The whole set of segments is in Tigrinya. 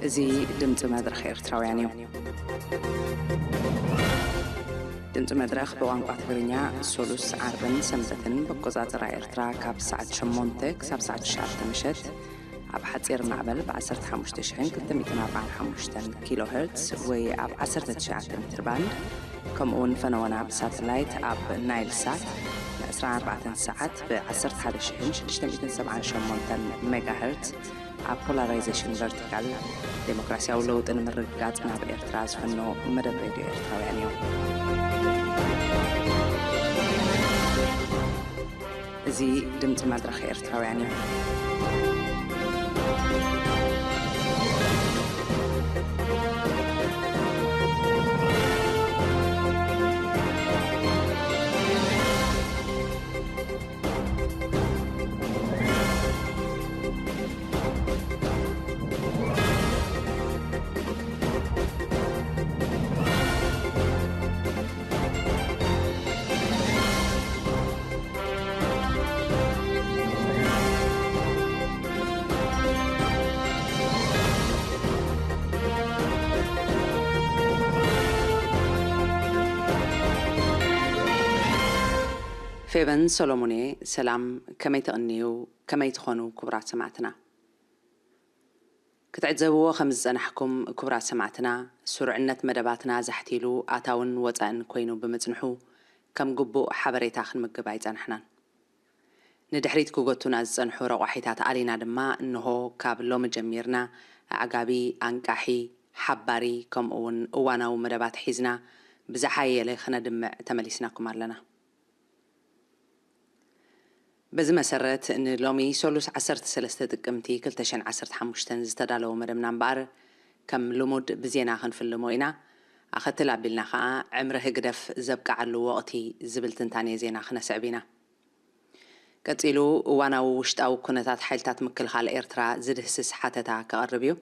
እዚ ድምፂ መድረኽ ኤርትራውያን እዩ። ድምፂ መድረኽ ብቋንቋ ትግርኛ ሶሉስ፣ ዓርብን ሰንበትን ብኣቆፃፅራ ኤርትራ ካብ ሰዓት ሸሞንተ ክሳብ ሰዓት ትሽዓተ ምሸት ኣብ ሓፂር ማዕበል ብ ዓሰርተ ሓሙሽተ ሽሕን ክልተ ሚእትን ኣርባዓን ሓሙሽተን ኪሎ ሄርትስ ወይ ኣብ ዓሰርተ ትሽዓተ ሜትር ባንድ፣ ከምኡ እውን ፈነወና ብሳተላይት ኣብ ናይል ሳት ን ዕስራን ኣርባዕተን ሰዓት ብ ዓሰርተ ሓደ ሽሕን ሽዱሽተ ሚእትን ሰብዓን ሸሞንተን ሜጋ ሄርትስ ኣብ ፖላራይዜሽን ቨርቲካል፣ ዴሞክራሲያዊ ለውጢ ንምርግጋጽ ናብ ኤርትራ ዝፍኖ መደብ ሬድዮ ኤርትራውያን እዩ። እዚ ድምፂ መድረኽ ኤርትራውያን እዩ። ፌበን ሰሎሞን እየ። ሰላም፣ ከመይ ትቕንዩ? ከመይ ትኾኑ ክቡራት ሰማዕትና? ክትዕዘብዎ ከም ዝጸናሕኩም ክቡራት ሰማዕትና፣ ስሩዕነት መደባትና ዛሕቲሉ ኣታውን ወጻእን ኮይኑ ብምጽንሑ፣ ከም ግቡእ ሓበሬታ ክንምግብ ኣይጸናሕናን። ንድሕሪት ክጎቱና ዝጸንሑ ረቋሒታት ኣሊና ድማ፣ እንሆ ካብ ሎሚ ጀሚርና ኣዕጋቢ፣ ኣንቃሒ፣ ሓባሪ፣ ከምኡ እውን እዋናዊ መደባት ሒዝና ብዝሓየለ ክነድምዕ ተመሊስናኩም ኣለና። በዚ መሰረት፣ ንሎሚ ሰሉስ ዓሰርተ ሰለስተ ጥቅምቲ ክልተ ሽሕን ዓሰርተ ሓሙሽተን ዝተዳለወ መደብና እምበኣር፣ ከም ልሙድ ብዜና ክንፍልሞ ኢና። ኣኸትል ኣቢልና ኸኣ፣ ዕምሪ ህግደፍ ዘብቅዓሉ ወቕቲ ዝብል ትንታኔ ዜና ክነስዕብ ኢና። ቀጺሉ፣ እዋናዊ ውሽጣዊ ኩነታት ሓይልታት ምክልኻል ኤርትራ ዝድህስስ ሓተታ ከቕርብ እዩ።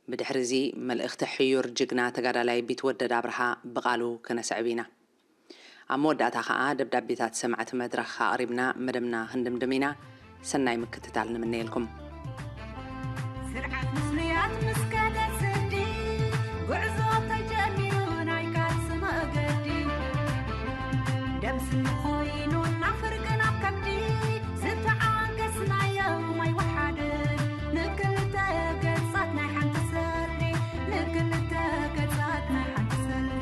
ብድሕሪ እዚ፣ መልእኽቲ ሕዩር ጅግና ተጋዳላይ ቢትወደድ ኣብርሃ ብቓሉ ክነስዕብ ኢና። ኣብ መወዳእታ ኸኣ ደብዳቤታት ሰማዕቲ መድረኽ ኣቕሪብና መደብና ክንድምድም ኢና። ሰናይ ምክትታል ንምነየልኩም። ስርዓት ምስሉያት ምስ ከደ ስዲ፣ ጉዕዞ ተጀሚሩ ናይ ቃልሲ መገዲ። ደም ስኒ ኮይኑ ናብ ፍርቂ ናብ ከብዲ፣ ዝተዓገስናዮ ማይ ወሓደ። ንክልተ ገጻት ናይ ሓንቲ ሰልዲ፣ ንክልተ ገጻት ናይ ሓንቲ ሰልዲ።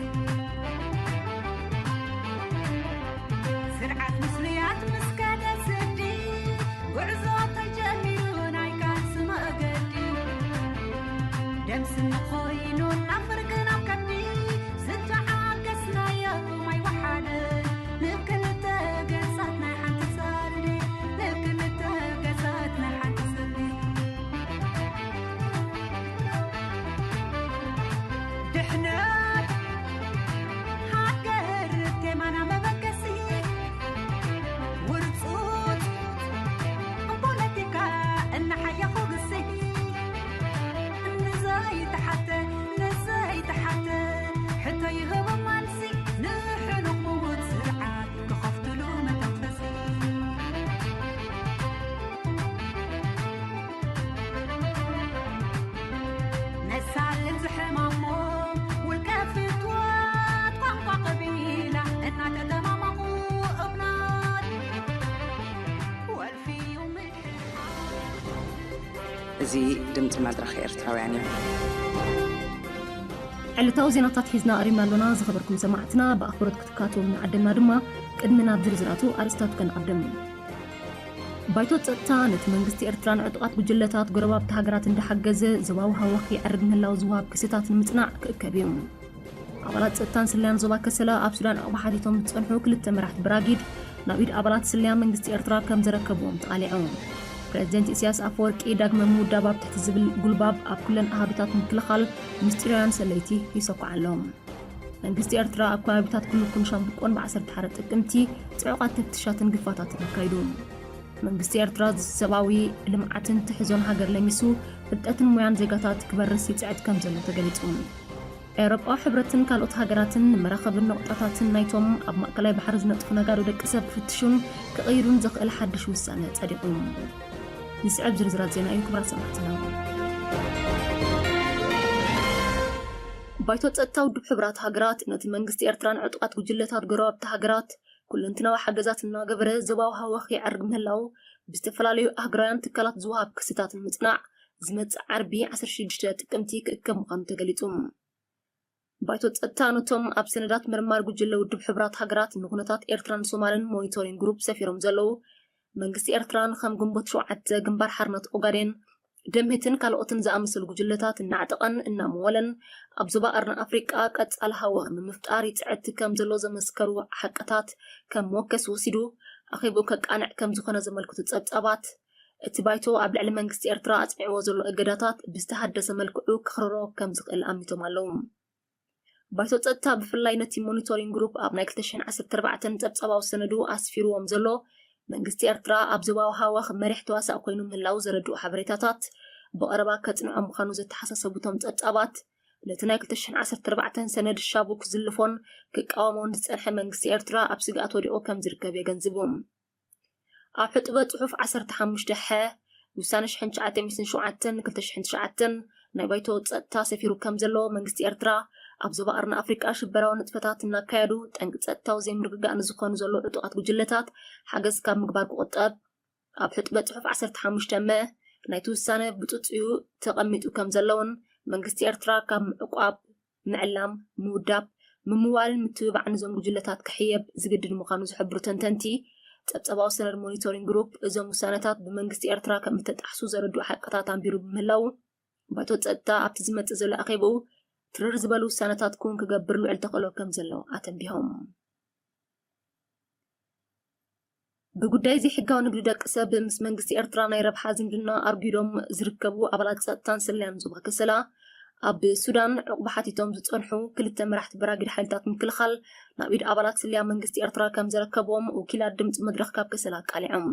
ስርዓት ምስሉያት ምስ ከደ ስዲ፣ ጉዕዞ ተጀሚሩ ናይ ቃልሲ መገዲ። ደም ስኒ ኮይኑ ናብ ፍርቂ ናብ ከብዲ፣ ዝተዓገስናዮ ማይ ወሓደ። ንክልተ ገጻት ናይ ሓንቲ ሰልዲ፣ ንክልተ ገጻት ናይ ሓንቲ ሰልዲ። ድሕነት ሃገር ቴማና መበገሲ፣ ውርጹት ፖለቲካ እናሓየኹ ግሲ፣ ንዘይተሓተ፣ ንዘይተሓተ ሕቶ ይህቦም መልሲ፣ ንሕሉቕ ምዉት ስርዓት ክኸፍትሉ መተንፈሲ። ነሳልን ዝሕማሞ ውልቀ ፍትወት ቋንቋ ቀቢላ እናተደማመቑ እምነት ወልፊ እዩ ምድሪ። እዚ ድምፂ መድረኽ ኤርትራውያን እዩ። ዕለታዊ ዜናታት ሒዝና ቀሪብና ኣሎና። ዝኸበርኩም ሰማዕትና ብኣኽብሮት ክትካትዎም እናዓደምና ድማ፣ ቅድሚ ናብ ዝርዝራቱ ኣርእስታቱ ከነቐድም። ባይቶ ጸጥታ ነቲ መንግስቲ ኤርትራን ዕጡቓት ጉጅለታት ጎረባብቲ ሃገራት እንዳሓገዘ ዞባዊ ሃዋኽ ይዕርግ ምህላው ዝወሃብ ክስታት ንምጽናዕ ክእከብ እዩ። ኣባላት ጸጥታን ስለያን ዞባ ከሰላ ኣብ ሱዳን ዑቕባ ሓቲቶም ዝጸንሑ ክልተ መራሕቲ ብራጊድ ናብ ኢድ ኣባላት ስለያ መንግስቲ ኤርትራ ከም ዘረከብዎም ተቓሊዑ። ፕረዚደንት ኢሳያስ ኣፈወርቂ ዳግመ ምውዳብ ኣብ ትሕቲ ዝብል ጉልባብ ኣብ ኩለን ኣሃዱታት ምክልኻል ምስጢራውያን ሰለይቲ ይሰኩ ኣሎ። መንግስቲ ኤርትራ ኣብ ከባቢታት ኩልኩን ሻምብቆን ብ ዓሰርተ ሓደ ጥቅምቲ ጽዑቓት ተፍትሻትን ግፋታትን ኣካይዱ። መንግስቲ ኤርትራ ሰብኣዊ ልምዓትን ትሕዞን ሃገር ለሚሱ ፍልጠትን ሞያን ዜጋታት ክበርስ ይጽዕት ከም ዘሎ ተገሊጹ። ኤውሮጳዊ ሕብረትን ካልኦት ሃገራትን ንመራኸብን ነቑጣታትን ናይቶም ኣብ ማእከላይ ባሕሪ ዝነጥፉ ነጋዶ ደቂ ሰብ ክፍትሹን ክቕይሩን ዘኽእል ሓድሽ ውሳነ ጸዲቑ። ዝስዕብ ዝርዝራት ዜና እዩ፣ ክቡራት ሰማዕትና። ባይቶ ጸጥታ ውድብ ሕቡራት ሃገራት ነቲ መንግስቲ ኤርትራን ዕጡቓት ጉጅለታት ጎረባብቲ ሃገራት ኩለንትናዊ ሓገዛት እናገበረ ዞባዊ ሃወኽ የዕርግ ምህላው ብዝተፈላለዩ ኣህጉራውያን ትካላት ዝወሃብ ክስታት ንምጽናዕ ዝመጽእ ዓርቢ ዓሰርተ ሽዱሽተ ጥቅምቲ ክእከብ ምዃኑ ተገሊጹ። ባይቶ ጸጥታ ነቶም ኣብ ሰነዳት ምርማር ጉጅለ ውድብ ሕቡራት ሃገራት ንኩነታት ኤርትራን ሶማልን ሞኒቶሪንግ ግሩፕ ሰፊሮም ዘለዉ መንግስቲ ኤርትራን ከም ግንቦት ሸውዓተ ግንባር ሓርነት ኦጋዴን ደምህትን ካልኦትን ዝኣመሰሉ ጉጅለታት እናዕጠቐን እናመወለን ኣብ ዞባ ቀርኒ ኣፍሪቃ ቀጻሊ ሃወኽ ንምፍጣር ይጽዕት ከም ዘሎ ዘመስከሩ ሓቅታት ከም መወከሲ ወሲዱ ኣኼብኡ ከቃንዕ ከም ዝኾነ ዘመልክቱ ጸብጻባት እቲ ባይቶ ኣብ ልዕሊ መንግስቲ ኤርትራ ኣጽኒዕዎ ዘሎ እገዳታት ብዝተሃደሰ መልክዑ ክኽርሮ ከም ዝኽእል ኣሚቶም ኣለዉ። ባይቶ ጸጥታ ብፍላይ ነቲ ሞኒቶሪንግ ግሩፕ ኣብ ናይ ክልተ ሽሕን ዓሰርተ ኣርባዕተን ጸብጻባዊ ሰነዱ ኣስፊርዎም ዘሎ መንግስቲ ኤርትራ ኣብ ዞባዊ ሃወኽ መሪሕ ተዋሳእ ኮይኑ ምህላው ዘረድኡ ሓበሬታታት ብቐረባ ከጽንዖም ምዃኑ ዘተሓሳሰቡ እቶም ጸብጻባት ነቲ ናይ ክልተ ሽሕን ዓሰርተ ኣርባዕተን ሰነድ ሻቡ ክዝልፎን ክቃወሞን ዝጸንሐ መንግስቲ ኤርትራ ኣብ ስግኣት ወዲቑ ከም ዝርከብ የገንዝቡ። ኣብ ሕጡበ ጽሑፍ ዓሰርተ ሓሙሽተ ሐ ውሳነ ሽሕን ትሽዓተ ሚእትን ሸውዓተን ክልተ ሽሕን ትሽዓተን ናይ ባይቶ ጸጥታ ሰፊሩ ከም ዘሎ መንግስቲ ኤርትራ ኣብ ዞባ ቀርኒ ኣፍሪቃ ሽበራዊ ንጥፈታት እናካየዱ ጠንቂ ጸጥታዊ ዘይምርግጋእ ንዝኾኑ ዘሎ ዕጡቓት ጉጅለታት ሓገዝ ካብ ምግባር ክቑጠብ ኣብ ሕጡበ ጽሑፍ ዓሰርተ ሓሙሽተ መ ናይቲ ውሳነ ብጽጽዩ ተቐሚጡ ከም ዘለውን መንግስቲ ኤርትራ ካብ ምዕቋብ ምዕላም፣ ምውዳብ፣ ምምዋልን ምትብባዕን እዞም ጉጅለታት ክሕየብ ዝግድድ ምዃኑ ዝሕብሩ ተንተንቲ፣ ጸብጸባዊ ሰነድ ሞኒቶሪንግ ግሩፕ እዞም ውሳነታት ብመንግስቲ ኤርትራ ከም እተጣሕሱ ዘረድኡ ሓቅታት ኣንቢሩ ብምህላው፣ ባይቶ ጸጥታ ኣብቲ ዝመጽእ ዘሎ ኣኼብኡ ትርር ዝበሉ ውሳነታት ክውን ክገብር ልዑል ተኽእሎ ከም ዘሎ ኣተንቢሆም። ብጉዳይ ዘይሕጋዊ ንግዲ ደቂ ሰብ ምስ መንግስቲ ኤርትራ ናይ ረብሓ ዝምድና ኣርጊዶም ዝርከቡ ኣባላት ጸጥታን ስለያን ዞባ ከሰላ ኣብ ሱዳን ዕቑባ ሓቲቶም ዝጸንሑ ክልተ መራሕቲ በራጊድ ሓይልታት ምክልኻል ናብ ኢድ ኣባላት ስለያ መንግስቲ ኤርትራ ከም ዘረከብዎም ወኪላት ድምፂ መድረኽ ካብ ከሰላ ኣቃሊዖም።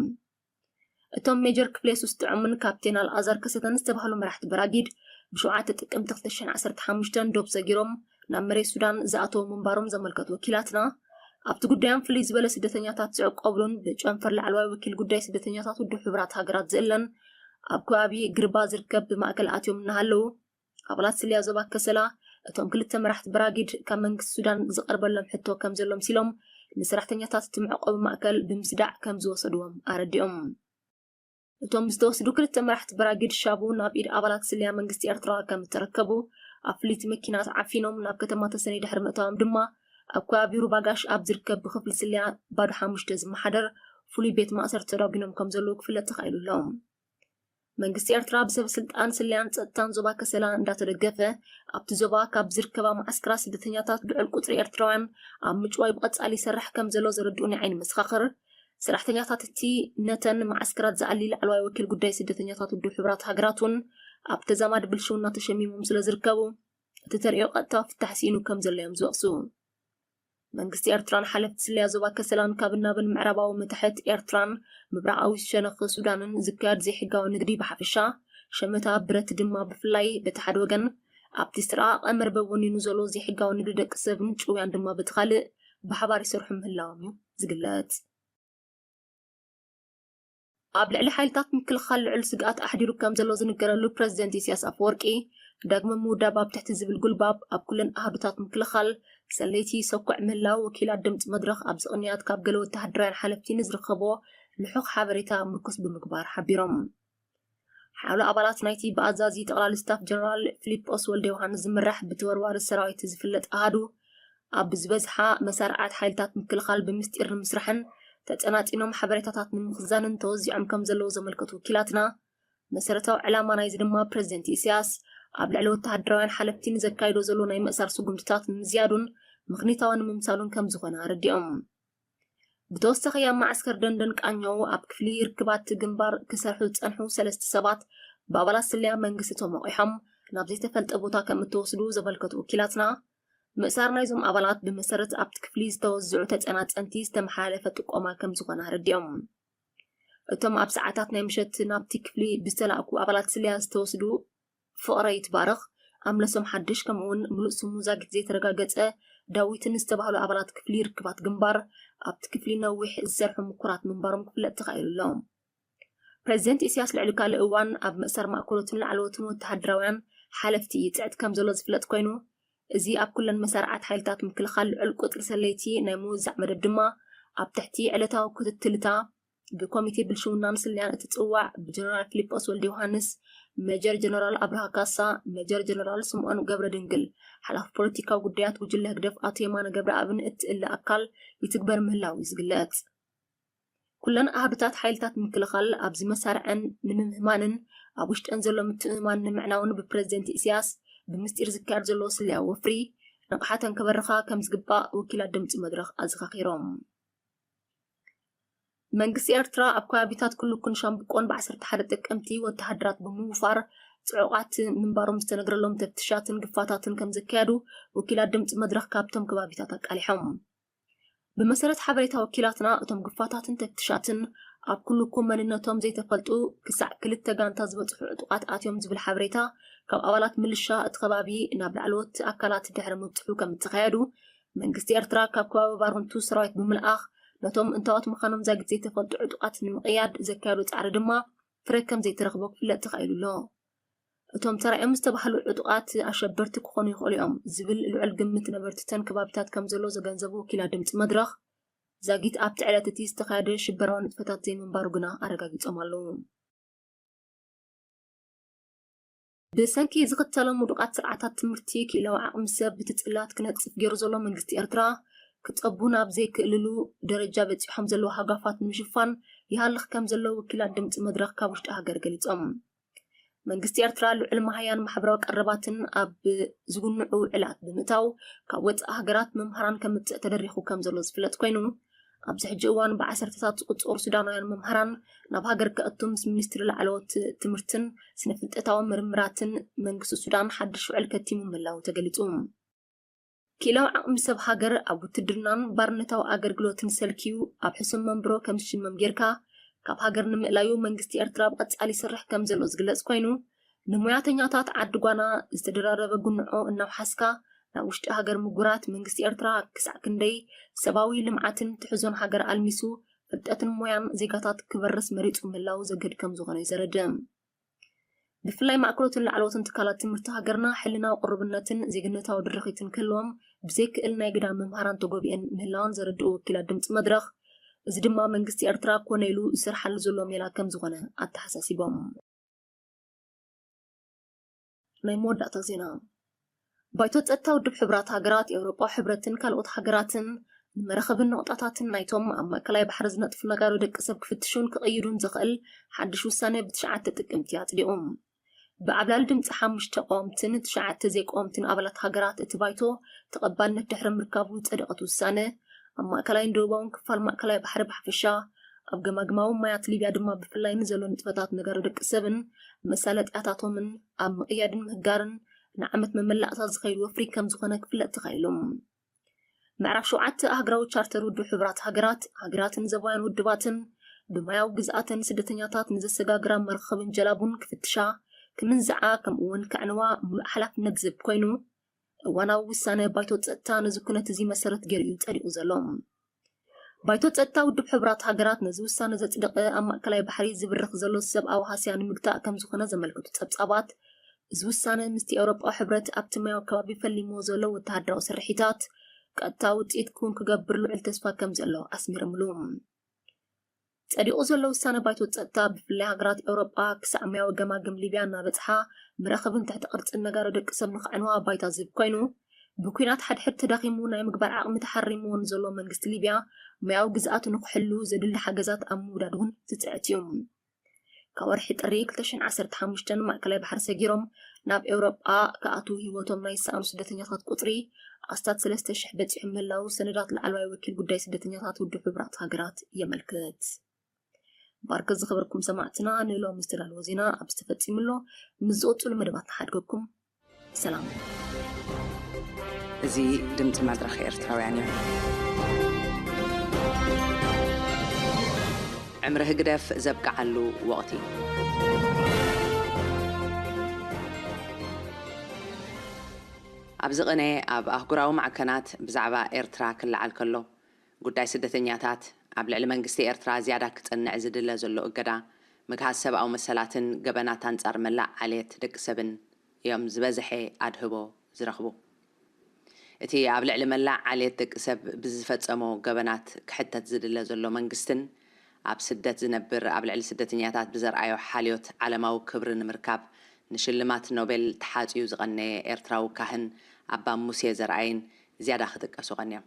እቶም ሜጀር ክፍሌ ሱስጥዑምን ካፕቴን ኣልኣዛር ከሰተን ዝተባህሉ መራሕቲ በራጊድ ብሸውዓተ ጥቅምቲ ክልተ ሽሕን ዓሰርተ ሓሙሽተን ዶብ ሰጊሮም ናብ መሬት ሱዳን ዝኣተዉ ምንባሮም ዘመልከቱ ወኪላትና ኣብቲ ጉዳዮም ፍልይ ዝበለ ስደተኛታት ዝዕቆብሉን ብጨንፈር ላዕለዋይ ወኪል ጉዳይ ስደተኛታት ውድብ ሕቡራት ሃገራት ዝእለን ኣብ ከባቢ ግርባ ዝርከብ ብማእከል ኣትዮም እናሃለዉ ኣባላት ስልያ ዞባ ከሰላ እቶም ክልተ መራሕቲ በራጊድ ካብ መንግስቲ ሱዳን ዝቐርበሎም ሕቶ ከም ዘሎ ምሲሎም ንሰራሕተኛታት እቲ መዕቆቢ ማእከል ብምስዳዕ ከም ዝወሰድዎም ኣረዲኦም። እቶም ዝተወስዱ ክልተ መራሕቲ በራጊድ ሻቡ ናብ ኢድ ኣባላት ስለያ መንግስቲ ኤርትራ ከም እተረከቡ ኣብ ፍልይቲ መኪና ተዓፊኖም ናብ ከተማ ተሰነይ ድሕሪ ምእታዎም ድማ ኣብ ከባቢ ሩባጋሽ ኣብ ዝርከብ ብክፍሊ ስለያ ባዶ ሓሙሽተ ዝመሓደር ፍሉይ ቤት ማእሰርቲ ተዳጒኖም ከም ዘለዉ ክፍለጥ ተኻኢሉ ኣሎ። መንግስቲ ኤርትራ ብሰበ ስልጣን ስለያን ጸጥታን ዞባ ከሰላ እንዳተደገፈ ኣብቲ ዞባ ካብ ዝርከባ መዓስከራት ስደተኛታት ልዑል ቁጽሪ ኤርትራውያን ኣብ ምጭዋይ ብቐጻሊ ይሰርሕ ከም ዘሎ ዘረድኡ ናይ ዓይኒ መሰኻኽር ሰራሕተኛታት እቲ ነተን መዓስከራት ዝኣሊ ላዕለዋይ ወኪል ጉዳይ ስደተኛታት ውድብ ሕቡራት ሃገራት እውን ኣብ ተዛማዲ ብልሽውና ተሸሚሞም ስለ ዝርከቡ እቲ ተርእዮ ቀጥታ ፍታሕ ስኢኑ ከም ዘሎ እዮም ዝወቕሱ። መንግስቲ ኤርትራን ሓለፍቲ ስለያ ዞባ ከሰላን ካብ ናብን ምዕራባዊ መታሕት ኤርትራን ምብራቓዊ ሸነኽ ሱዳንን ዝካየድ ዘይሕጋዊ ንግዲ ብሓፈሻ ሸመታ ብረት ድማ ብፍላይ በቲ ሓደ ወገን ኣብቲ ዝተረቓቐ መርበብ ወኒኑ ዘሎ ዘይሕጋዊ ንግዲ ደቂ ሰብን ጭውያን ድማ በቲ ካልእ ብሓባር ይሰርሑ ምህላዎም እዩ ዝግለጽ። ኣብ ልዕሊ ሓይልታት ምክልኻል ልዑል ስግኣት ኣሕዲሩ ከም ዘሎ ዝንገረሉ ፕረዚደንት ኢሳያስ ኣፈወርቂ ዳግመ ምውዳብ ኣብ ትሕቲ ዝብል ጉልባብ ኣብ ኩለን ኣሃዱታት ምክልኻል ሰለይቲ ይሰኩዕ ምህላው ወኪላት ድምፂ መድረኽ ኣብዚ ቅንያት ካብ ገለ ወተሃደራውያን ሓለፍቲ ንዝረኸቦ ልሑኽ ሓበሬታ ምርኩስ ብምግባር ሓቢሮም። ሓያሎ ኣባላት ናይቲ ብኣዛዚ ጠቕላሊ ስታፍ ጀነራል ፊሊጶስ ወልደ ዮሃንስ ዝምራሕ ብተወርዋሪ ሰራዊት ዝፍለጥ ኣሃዱ ኣብ ዝበዝሓ መሳርዓት ሓይልታት ምክልኻል ብምስጢር ንምስራሕን ተጸናጺኖም ሓበሬታታት ንምኽዛንን ተወዚዖም ከም ዘለዉ ዘመልከቱ ወኪላትና መሰረታዊ ዕላማ ናይዚ ድማ ፕረዚደንት ኢሳያስ ኣብ ልዕሊ ወተሃደራውያን ሓለፍቲ ንዘካይዶ ዘሎ ናይ ምእሳር ስጉምትታት ንምዝያዱን ምኽኒታዊ ንምምሳሉን ከም ዝኾነ ኣረዲኦም። ብተወሳኺ ኣብ መዓስከር ደንደን ቃኘው ኣብ ክፍሊ ርክባት ግንባር ክሰርሑ ዝጸንሑ ሰለስተ ሰባት ብኣባላት ስለያ መንግስቲ ተሞቒሖም ናብ ዘይተፈልጠ ቦታ ከም እተወስዱ ዘመልከቱ ወኪላትና ምእሳር ናይዞም ኣባላት ብመሰረት ኣብቲ ክፍሊ ዝተወዝዑ ተጸናጸንቲ ዝተመሓላለፈ ጥቆማ ከም ዝኾነ ኣረዲኦም። እቶም ኣብ ሰዓታት ናይ ምሸት ናብቲ ክፍሊ ብዝተላእኩ ኣባላት ስለያ ዝተወስዱ ፍቕረ ይትባረኽ፣ ኣምለሶም ሓድሽ ከምኡውን ምሉእ ስሙ ዛጊት ዘይተረጋገጸ ዳዊትን ዝተባህሉ ኣባላት ክፍሊ ርክባት ግንባር ኣብቲ ክፍሊ ነዊሕ ዝሰርሑ ምኩራት ምንባሮም ክፍለጥ ተኻኢሉ ኣሎ። ፕረዚደንት ኢሳያስ ልዕሊ ካልእ እዋን ኣብ ምእሳር ማእከሎትን ላዕለዎትን ወተሃደራውያን ሓለፍቲ ይጽዕት ከም ዘሎ ዝፍለጥ ኮይኑ እዚ ኣብ ኩለን መሳርዓት ሓይልታት ምክልኻል ልዑል ቁጽሪ ሰለይቲ ናይ ምውዛዕ መደብ ድማ ኣብ ትሕቲ ዕለታዊ ክትትል እታ ብኮሚቴ ብልሽውናን ስለያን እትጽዋዕ ብጀነራል ፊሊጶስ ወልደ ዮሃንስ፣ ሜጀር ጀነራል ኣብርሃ ካሳ፣ ሜጀር ጀነራል ስምኦን ገብረ ድንግል፣ ሓላፊ ፖለቲካዊ ጉዳያት ጉጅለ ህግደፍ ኣቶ የማነ ገብረኣብን እትእለ ኣካል ይትግበር ምህላው እዩ ዝግለጽ። ኩለን ኣሃዱታት ሓይልታት ምክልኻል ኣብዚ መሳርዐን ንምምህማንን ኣብ ውሽጠን ዘሎ ምትእምማን ንምዕናውን ብፕረዚደንት ኢሳያስ ብምስጢር ዝካየድ ዘሎ ስለያዊ ወፍሪ ንቕሓተን ከበርኻ ከም ዝግባእ ወኪላት ድምፂ መድረኽ ኣዘኻኺሮም። መንግስቲ ኤርትራ ኣብ ከባቢታት ክልኩን ሻምብቆን ብ ዓሰርተ ሓደ ጥቅምቲ ወተሃደራት ብምውፋር ጽዑቓት ምንባሮም ዝተነግረሎም ተፍትሻትን ግፋታትን ከም ዘካየዱ ወኪላት ድምፂ መድረኽ ካብቶም ከባቢታት ኣቃሊሖም። ብመሰረት ሓበሬታ ወኪላትና፣ እቶም ግፋታትን ተፍትሻትን ኣብ ክልኩ መንነቶም ዘይተፈልጡ ክሳዕ ክልተ ጋንታ ዝበጽሑ ዕጡቓት ኣትዮም ዝብል ሓበሬታ ካብ ኣባላት ምልሻ እቲ ከባቢ ናብ ላዕለዎት ኣካላት ድሕሪ ምብጽሑ ከም እተኻየዱ፣ መንግስቲ ኤርትራ ካብ ከባቢ ባረንቱ ሰራዊት ብምልኣኽ ነቶም እንታዎት ምዃኖም ዛጊት ዘይተፈልጡ ዕጡቓት ንምቕያድ ዘካየዶ ጻዕሪ ድማ ፍረ ከም ዘይተረኽቦ ክፍለጥ ተኻኢሉ ኣሎ። እቶም ተራእዮም ዝተባህሉ ዕጡቓት ኣሸበርቲ ክኾኑ ይኽእሉ እዮም ዝብል ልዑል ግምት ነበርትተን ከባቢታት ከም ዘሎ ዘገንዘቡ ወኪላት ድምፂ መድረኽ፣ ዛጊት ኣብቲ ዕለት እቲ ዝተኻየደ ሽበራዊ ንጥፈታት ዘይምንባሩ ግና ኣረጋጊጾም ኣለዉ። ብሰንኪ ዝኽተሎም ውዱቓት ስርዓታት ትምህርቲ ክኢላዊ ዓቕሚ ሰብ ብቲ ጽላት ክነጽፍ ገይሩ ዘሎ መንግስቲ ኤርትራ፣ ክጸቡ ናብ ዘይክእልሉ ደረጃ በጺሖም ዘለዉ ሃጓፋት ንምሽፋን ይሃልኽ ከም ዘሎ ወኪላት ድምጺ መድረኽ ካብ ውሽጢ ሃገር ገሊጾም። መንግስቲ ኤርትራ ልዑል መሃያን ማሕበራዊ ቀረባትን ኣብ ዝጉንዑ ውዕላት ብምእታው ካብ ወጻኢ ሃገራት መምሃራን ከምጽእ ተደሪኹ ከም ዘሎ ዝፍለጥ ኮይኑ፣ ኣብዚ ሕጂ እዋን ብዓሰርተታት ዝቑጸሩ ሱዳናውያን መምሃራን ናብ ሃገር ከእቱ ምስ ሚኒስትሪ ላዕለዎት ትምህርትን ስነ-ፍልጠታዊ ምርምራትን መንግስቲ ሱዳን ሓድሽ ውዕል ከቲሙ ምህላዉ ተገሊጹ። ክኢላዊ ዓቕሚ ሰብ ሃገር ኣብ ውትድርናን ባርነታዊ ኣገልግሎትን ሰልክዩ ኣብ ሕሱም መንብሮ ከም ዝሽመም ጌርካ ካብ ሃገር ንምእላዩ መንግስቲ ኤርትራ ብቐጻሊ ይሰርሕ ከም ዘሎ ዝግለጽ ኮይኑ፣ ንሞያተኛታት ዓዲ ጓና ዝተደራረበ ጉንዖ እናውሓስካ ናብ ውሽጢ ሃገር ምጉራት መንግስቲ ኤርትራ ክሳዕ ክንደይ ሰብኣዊ ልምዓትን ትሕዞን ሃገር ኣልሚሱ ፍልጠትን ሞያን ዜጋታት ክበርስ መሪጹ ምህላዉ ዘገድ ከም ዝኾነ እዩ ዘረድእ። ብፍላይ ማእከሎትን ላዕለዎትን ትካላት ትምህርቲ ሃገርና ሕልናዊ ቅሩብነትን ዜግነታዊ ድርኺትን ክህልዎም ብዘይክእል ናይ ግዳ መምሃራን ተጎቢአን ምህላወን ዘረድኡ ወኪላት ድምፂ መድረኽ፣ እዚ ድማ መንግስቲ ኤርትራ ኮነ ኢሉ ዝሰርሓሉ ዘሎ ሜላ ከም ዝኾነ ኣተሓሳሲቦም። ናይ መወዳእታ ዜና። ባይቶ ጸጥታ ውድብ ሕቡራት ሃገራት፣ ኤውሮጳዊ ሕብረትን ካልኦት ሃገራትን ንመራኸብን ነቑጣታትን ናይቶም ኣብ ማእከላይ ባሕሪ ዝነጥፉ ነጋዶ ደቂ ሰብ ክፍትሹን ክቕይዱን ዘኽእል ሓድሽ ውሳነ ብትሽዓተ ጥቅምቲ ኣጽዲቑ። ብዓብላሊ ድምጺ ሓሙሽተ ቀወምትን ትሽዓተ ዘይቀወምትን ኣባላት ሃገራት እቲ ባይቶ ተቐባልነት ድሕሪ ምርካቡ ዝጸደቐ እቲ ውሳነ፣ ኣብ ማእከላይን ደቡባውን ክፋል ማእከላይ ባሕሪ ብሓፈሻ፣ ኣብ ገማግማዊ ማያት ሊብያ ድማ ብፍላይ ንዘሎ ንጥፈታት ነጋዶ ደቂ ሰብን መሳለጥያታቶምን ኣብ ምቕያድን ምህጋርን ንዓመት መመላእታ ዝኸይድ ወፍሪ ከም ዝኾነ ክፍለጥ ተኻኢሉ። ምዕራፍ ሸውዓተ ኣህጉራዊ ቻርተር ውድብ ሕቡራት ሃገራት፣ ሃገራትን ዘባውያን ውድባትን ብማያዊ ግዝኣተን ስደተኛታት ንዘሰጋግራ መራኸብን ጀላቡን ክፍትሻ፣ ክምንዝዓ፣ ከምኡ እውን ከዕንዋ ምሉእ ሓላፍነት ዝህብ ኮይኑ፣ እዋናዊ ውሳነ ባይቶ ጸጥታ ነዚ ኩነት እዚ መሰረት ገይሩ እዩ ጸዲቑ ዘሎ። ባይቶ ጸጥታ ውድብ ሕቡራት ሃገራት ነዚ ውሳነ ዘጽደቐ፣ ኣብ ማእከላይ ባሕሪ ዝብርኽ ዘሎ ሰብኣዊ ሃስያ ንምግታእ ከም ዝኾነ ዘመልክቱ ጸብጻባት፣ እዚ ውሳነ ምስቲ ኤውሮጳዊ ሕብረት ኣብቲ ማያዊ ከባቢ ፈሊምዎ ዘሎ ወተሃደራዊ ስርሒታት ቀጥታ ውጽኢት ክውን ክገብር ልዑል ተስፋ ከም ዘሎ ኣስሚሮምሉ። ጸዲቑ ዘሎ ውሳነ ባይቶ ጸጥታ፣ ብፍላይ ሃገራት ኤውሮጳ ክሳዕ ማያዊ ገማግም ሊብያ እናበጽሓ፣ መራኸብን ትሕቲ ቅርጽን ነጋዶ ደቂ ሰብ ንኸዕንዋ ባይታ ዝህብ ኮይኑ፣ ብኲናት ሓድሕድ ተዳኺሙ ናይ ምግባር ዓቕሚ ተሓሪምዎ ንዘሎ መንግስቲ ሊብያ፣ ማያዊ ግዝኣቱ ንክሕሉ ዘድሊ ሓገዛት ኣብ ምውዳድ እውን ዝጽዕት እዩ። ካብ ወርሒ ጥሪ ክልተ ሽሕን ዓሰርተ ሓሙሽተን ማእከላይ ባሕሪ ሰጊሮም ናብ ኤውሮጳ ክኣትዉ ህይወቶም ናይ ዝሰኣኑ ስደተኛታት ቁጽሪ ኣስታት ሰለስተ ሽሕ በጺሑ ምህላዉ ሰነዳት ላዕለዋይ ወኪል ጉዳይ ስደተኛታት ውድብ ሕቡራት ሃገራት የመልክት። ባርከ ዝኸበርኩም ሰማዕትና፣ ንሎሚ ዝተዳለወ ዜና ኣብዚ ተፈጺሙ ኣሎ። ምስ ዝቕጽሉ መደባትና ሓድገኩም። ሰላም። እዚ ድምፂ መድረኽ ኤርትራውያን እዩ። ዕምሪ ህግደፍ ዘብቅዓሉ ወቕቲ። ኣብዚ ቅነ ኣብ ኣህጉራዊ ማዕከናት ብዛዕባ ኤርትራ ክለዓል ከሎ፣ ጉዳይ ስደተኛታት፣ ኣብ ልዕሊ መንግስቲ ኤርትራ ዝያዳ ክጸንዕ ዝድለ ዘሎ እገዳ፣ ምግሃስ ሰብኣዊ መሰላትን ገበናት ኣንጻር መላእ ዓሌት ደቂ ሰብን እዮም ዝበዝሐ ኣድህቦ ዝረኽቡ። እቲ ኣብ ልዕሊ መላእ ዓሌት ደቂ ሰብ ብዝፈጸሞ ገበናት ክሕተት ዝድለ ዘሎ መንግስትን ኣብ ስደት ዝነብር ኣብ ልዕሊ ስደተኛታት ብዘርኣዮ ሓልዮት ዓለማዊ ክብሪ ንምርካብ ንሽልማት ኖቤል ተሓጽዩ ዝቐነየ ኤርትራዊ ካህን ኣባ ሙሴ ዘርኣይን ዝያዳ ክጥቀሱ ቀንዮም።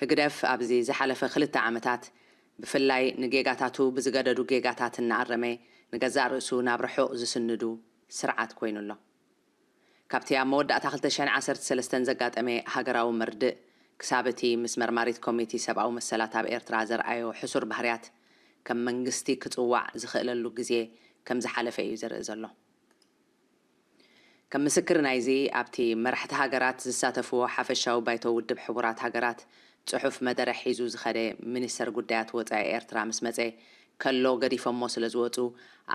ህግደፍ ኣብዚ ዝሓለፈ ክልተ ዓመታት ብፍላይ ንጌጋታቱ ብዝገደዱ ጌጋታት እናኣረመ ንገዛእ ርእሱ ናብ ርሑቕ ዝስንዱ ስርዓት ኮይኑ ኣሎ። ካብቲ ኣብ መወዳእታ ክልተ ሽሕን ዓሰርተ ሰለስተን ዘጋጠመ ሃገራዊ መርድእ ክሳብ እቲ ምስ መርማሪት ኮሚቲ ሰብኣዊ መሰላት ኣብ ኤርትራ ዘርኣዮ ሕሱር ባህርያት ከም መንግስቲ ክጽዋዕ ዝኽእለሉ ግዜ ከም ዝሓለፈ እዩ ዘርኢ ዘሎ። ከም ምስክር ናይዚ ኣብቲ መራሕቲ ሃገራት ዝሳተፍዎ ሓፈሻዊ ባይቶ ውድብ ሕቡራት ሃገራት ጽሑፍ መደረ ሒዙ ዝኸደ ሚኒስተር ጉዳያት ወጻኢ ኤርትራ ምስ መጸ ከሎ ገዲፎሞ ስለ ዝወጹ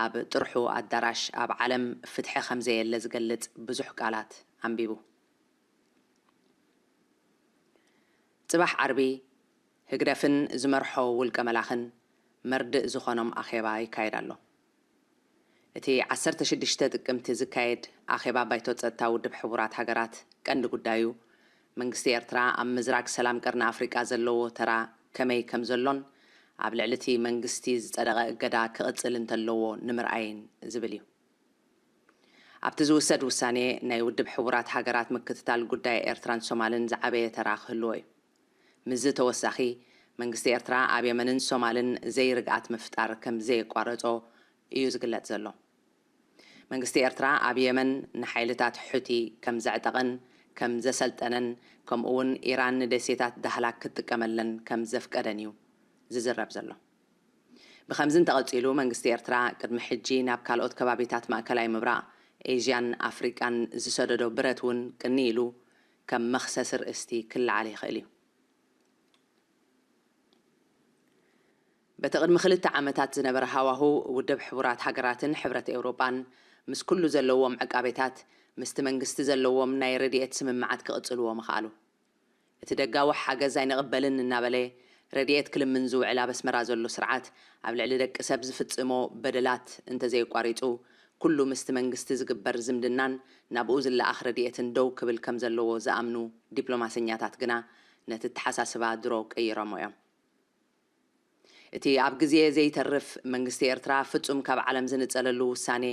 ኣብ ጥርሑ ኣዳራሽ ኣብ ዓለም ፍትሒ ከም ዘየለ ዝገልጽ ብዙሕ ቃላት ኣንቢቡ። ጽባሕ ዓርቢ ህግደፍን ዝመርሖ ውልቀ መላኽን መርድእ ዝኾኖም ኣኼባ ይካየድ ኣሎ። እቲ ዓሰርተ ሽዱሽተ ጥቅምቲ ዝካየድ ኣኼባ ባይቶ ጸጥታ ውድብ ሕቡራት ሃገራት ቀንዲ ጉዳዩ መንግስቲ ኤርትራ ኣብ ምዝራግ ሰላም ቀርኒ ኣፍሪቃ ዘለዎ ተራ ከመይ ከም ዘሎን ኣብ ልዕሊ እቲ መንግስቲ ዝጸደቐ እገዳ ክቕጽል እንተለዎ ንምርኣይን ዝብል እዩ። ኣብቲ ዝውሰድ ውሳኔ ናይ ውድብ ሕቡራት ሃገራት ምክትታል ጉዳይ ኤርትራን ሶማልን ዝዓበየ ተራ ክህልዎ እዩ። ምስዚ ተወሳኺ መንግስቲ ኤርትራ ኣብ የመንን ሶማልን ዘይርግኣት ምፍጣር ከም ዘየቋረጾ እዩ ዝግለጽ ዘሎ። መንግስቲ ኤርትራ ኣብ የመን ንሓይልታት ሑቲ ከም ዘዕጠቐን ከም ዘሰልጠነን ከምኡ እውን ኢራን ንደሴታት ዳህላክ ክትጥቀመለን ከም ዘፍቀደን እዩ ዝዝረብ ዘሎ። ብኸምዚ እንተቐጺሉ መንግስቲ ኤርትራ ቅድሚ ሕጂ ናብ ካልኦት ከባቢታት ማእከላይ ምብራቕ፣ ኤዥያን ኣፍሪቃን ዝሰደዶ ብረት እውን ቅኒ ኢሉ ከም መኽሰስ ርእስቲ ክለዓል ይኽእል እዩ። በቲ ቅድሚ ክልተ ዓመታት ዝነበረ ሃዋሁ ውድብ ሕቡራት ሃገራትን ሕብረት ኤውሮጳን ምስ ኩሉ ዘለዎም ዕቃቤታት ምስቲ መንግስቲ ዘለዎም ናይ ረድኤት ስምምዓት ክቕጽልዎ ምኽኣሉ። እቲ ደጋዊ ሓገዝ ኣይንቕበልን እናበለ ረድኤት ክልምን ዝውዕል ኣብ ኣስመራ ዘሎ ስርዓት ኣብ ልዕሊ ደቂ ሰብ ዝፍጽሞ በደላት እንተዘየቋሪጹ ኩሉ ምስቲ መንግስቲ ዝግበር ዝምድናን ናብኡ ዝለኣኽ ረድኤትን ደው ክብል ከም ዘለዎ ዝኣምኑ ዲፕሎማሰኛታት ግና ነቲ ኣተሓሳስባ ድሮ ቀይሮሞ እዮም። እቲ ኣብ ግዜ ዘይተርፍ መንግስቲ ኤርትራ ፍጹም ካብ ዓለም ዝንጸለሉ ውሳኔ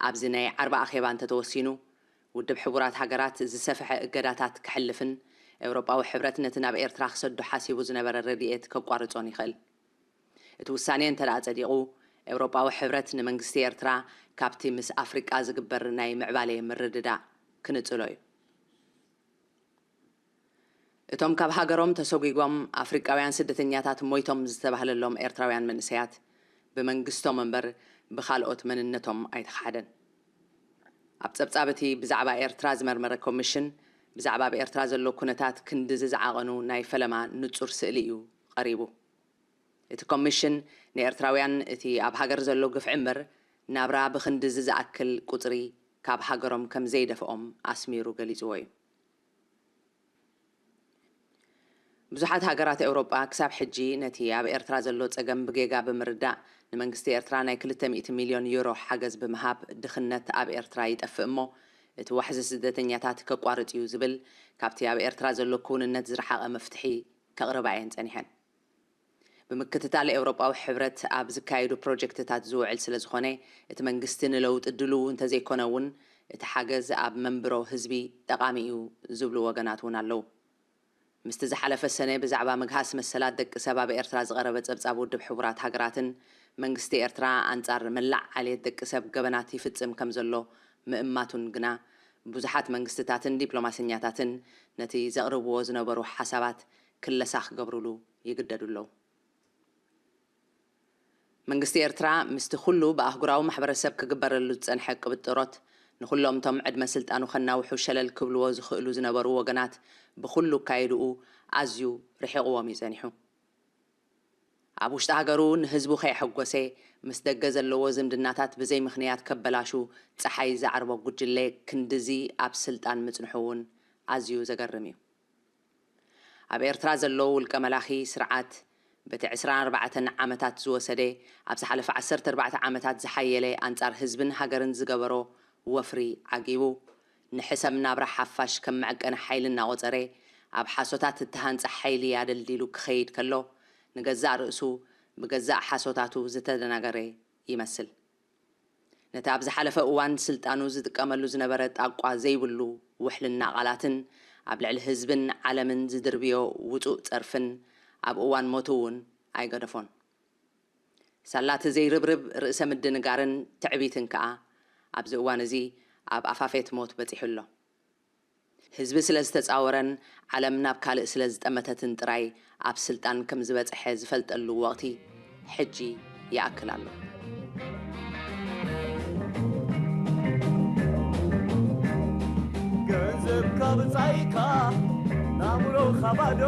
ኣብዚ ናይ ዓርቢ ኣኼባ እንተተወሲኑ ውድብ ሕቡራት ሃገራት ዝሰፍሐ እገዳታት ከሕልፍን ኤውሮጳዊ ሕብረት ነቲ ናብ ኤርትራ ክሰዶ ሓሲቡ ዝነበረ ረድኤት ከቋርጾን ይኽእል። እቲ ውሳኔ እንተ ደኣ ጸዲቑ ኤውሮጳዊ ሕብረት ንመንግስቲ ኤርትራ ካብቲ ምስ ኣፍሪቃ ዝግበር ናይ ምዕባሌ ምርድዳእ ክንጽሎ እዩ። እቶም ካብ ሃገሮም ተሰጒጎም ኣፍሪቃውያን ስደተኛታት ሞይቶም ዝተባህለሎም ኤርትራውያን መንእሰያት ብመንግስቶም እምበር ብኻልኦት መንነቶም ኣይተኻሕደን። ኣብ ጸብጻብ እቲ ብዛዕባ ኤርትራ ዝመርመረ ኮሚሽን ብዛዕባ ኣብ ኤርትራ ዘሎ ኩነታት ክንድዚ ዝዓቐኑ ናይ ፈለማ ንጹር ስእሊ እዩ ቀሪቡ። እቲ ኮሚሽን ንኤርትራውያን እቲ ኣብ ሃገር ዘሎ ግፍዒ እምበር ናብራ ብኽንድዚ ዝኣክል ቁጽሪ ካብ ሃገሮም ከም ዘይደፍኦም ኣስሚሩ ገሊጽዎ እዩ። ብዙሓት ሃገራት ኤውሮጳ ክሳብ ሕጂ ነቲ ኣብ ኤርትራ ዘሎ ጸገም ብጌጋ ብምርዳእ ንመንግስቲ ኤርትራ ናይ ክልተ ሚእቲ ሚልዮን ዩሮ ሓገዝ ብምሃብ ድኽነት ኣብ ኤርትራ ይጠፍእ እሞ እቲ ዋሕዚ ስደተኛታት ከቋርጽ እዩ ዝብል ካብቲ ኣብ ኤርትራ ዘሎ ክውንነት ዝረሓቐ መፍትሒ ከቕርባ እየን ጸኒሐን። ብምክትታል ኤውሮጳዊ ሕብረት ኣብ ዝካየዱ ፕሮጀክትታት ዝውዕል ስለ ዝኾነ እቲ መንግስቲ ንለውጢ ድልው እንተዘይኮነ እውን እቲ ሓገዝ ኣብ መንብሮ ህዝቢ ጠቓሚ እዩ ዝብሉ ወገናት እውን ኣለዉ። ምስቲ ዝሓለፈ ሰነ ብዛዕባ ምግሃስ መሰላት ደቂ ሰብ ኣብ ኤርትራ ዝቐረበ ጸብጻብ ውድብ ሕቡራት ሃገራትን መንግስቲ ኤርትራ ኣንጻር መላእ ዓሌት ደቂ ሰብ ገበናት ይፍጽም ከም ዘሎ ምእማቱን ግና ብዙሓት መንግስትታትን ዲፕሎማሰኛታትን ነቲ ዘቕርብዎ ዝነበሩ ሓሳባት ክለሳ ክገብሩሉ ይግደዱ ኣለዉ። መንግስቲ ኤርትራ ምስቲ ኩሉ ብኣህጉራዊ ማሕበረሰብ ክግበረሉ ዝጸንሐ ቅብጥሮት ንኩሎም እቶም ዕድመ ስልጣኑ ከናውሑ ሸለል ክብልዎ ዝኽእሉ ዝነበሩ ወገናት ብኩሉ ኣካይድኡ ኣዝዩ ርሒቕዎም እዩ ጸኒሑ። ኣብ ውሽጢ ሃገሩ ንህዝቡ ከየሐጎሰ ምስ ደገ ዘለዎ ዝምድናታት ብዘይ ምኽንያት ከበላሹ ጸሓይ ዝዓርቦ ጉጅለ ክንድዚ ኣብ ስልጣን ምጽንሑ እውን ኣዝዩ ዘገርም እዩ። ኣብ ኤርትራ ዘሎ ውልቀ መላኺ ስርዓት በቲ ዕስራን ኣርባዕተን ዓመታት ዝወሰደ ኣብ ዝሓለፈ ዓሰርተ ኣርባዕተ ዓመታት ዝሓየለ ኣንጻር ህዝብን ሃገርን ዝገበሮ ወፍሪ ዓጊቡ ንሕሰም ናብራ ሓፋሽ ከም መዐቀኒ ሓይሊ እናቖጸረ፣ ኣብ ሓሶታት እተሃንጸ ሓይሊ ኣደልዲሉ ክኸይድ ከሎ፣ ንገዛእ ርእሱ ብገዛእ ሓሶታቱ ዝተደናገረ ይመስል። ነቲ ኣብ ዝሓለፈ እዋን ስልጣኑ ዝጥቀመሉ ዝነበረ ጣቋ ዘይብሉ ውሕልና ቃላትን ኣብ ልዕሊ ህዝብን ዓለምን ዝድርብዮ ውጹእ ጸርፍን ኣብ እዋን ሞቱ እውን ኣይገደፎን። ሳላ እቲ ዘይርብርብ ርእሰ ምድንጋርን ትዕቢትን ከኣ ኣብዚ እዋን እዚ ኣብ ኣፋፌት ሞት በጺሑ ኣሎ። ህዝቢ ስለ ዝተጻወረን ዓለም ናብ ካልእ ስለ ዝጠመተትን ጥራይ ኣብ ስልጣን ከም ዝበጽሐ ዝፈልጠሉ ወቕቲ ሕጂ ይኣክል ኣሎ። ገንዘብካ ብጻይካ ናብሮኻ ባዶ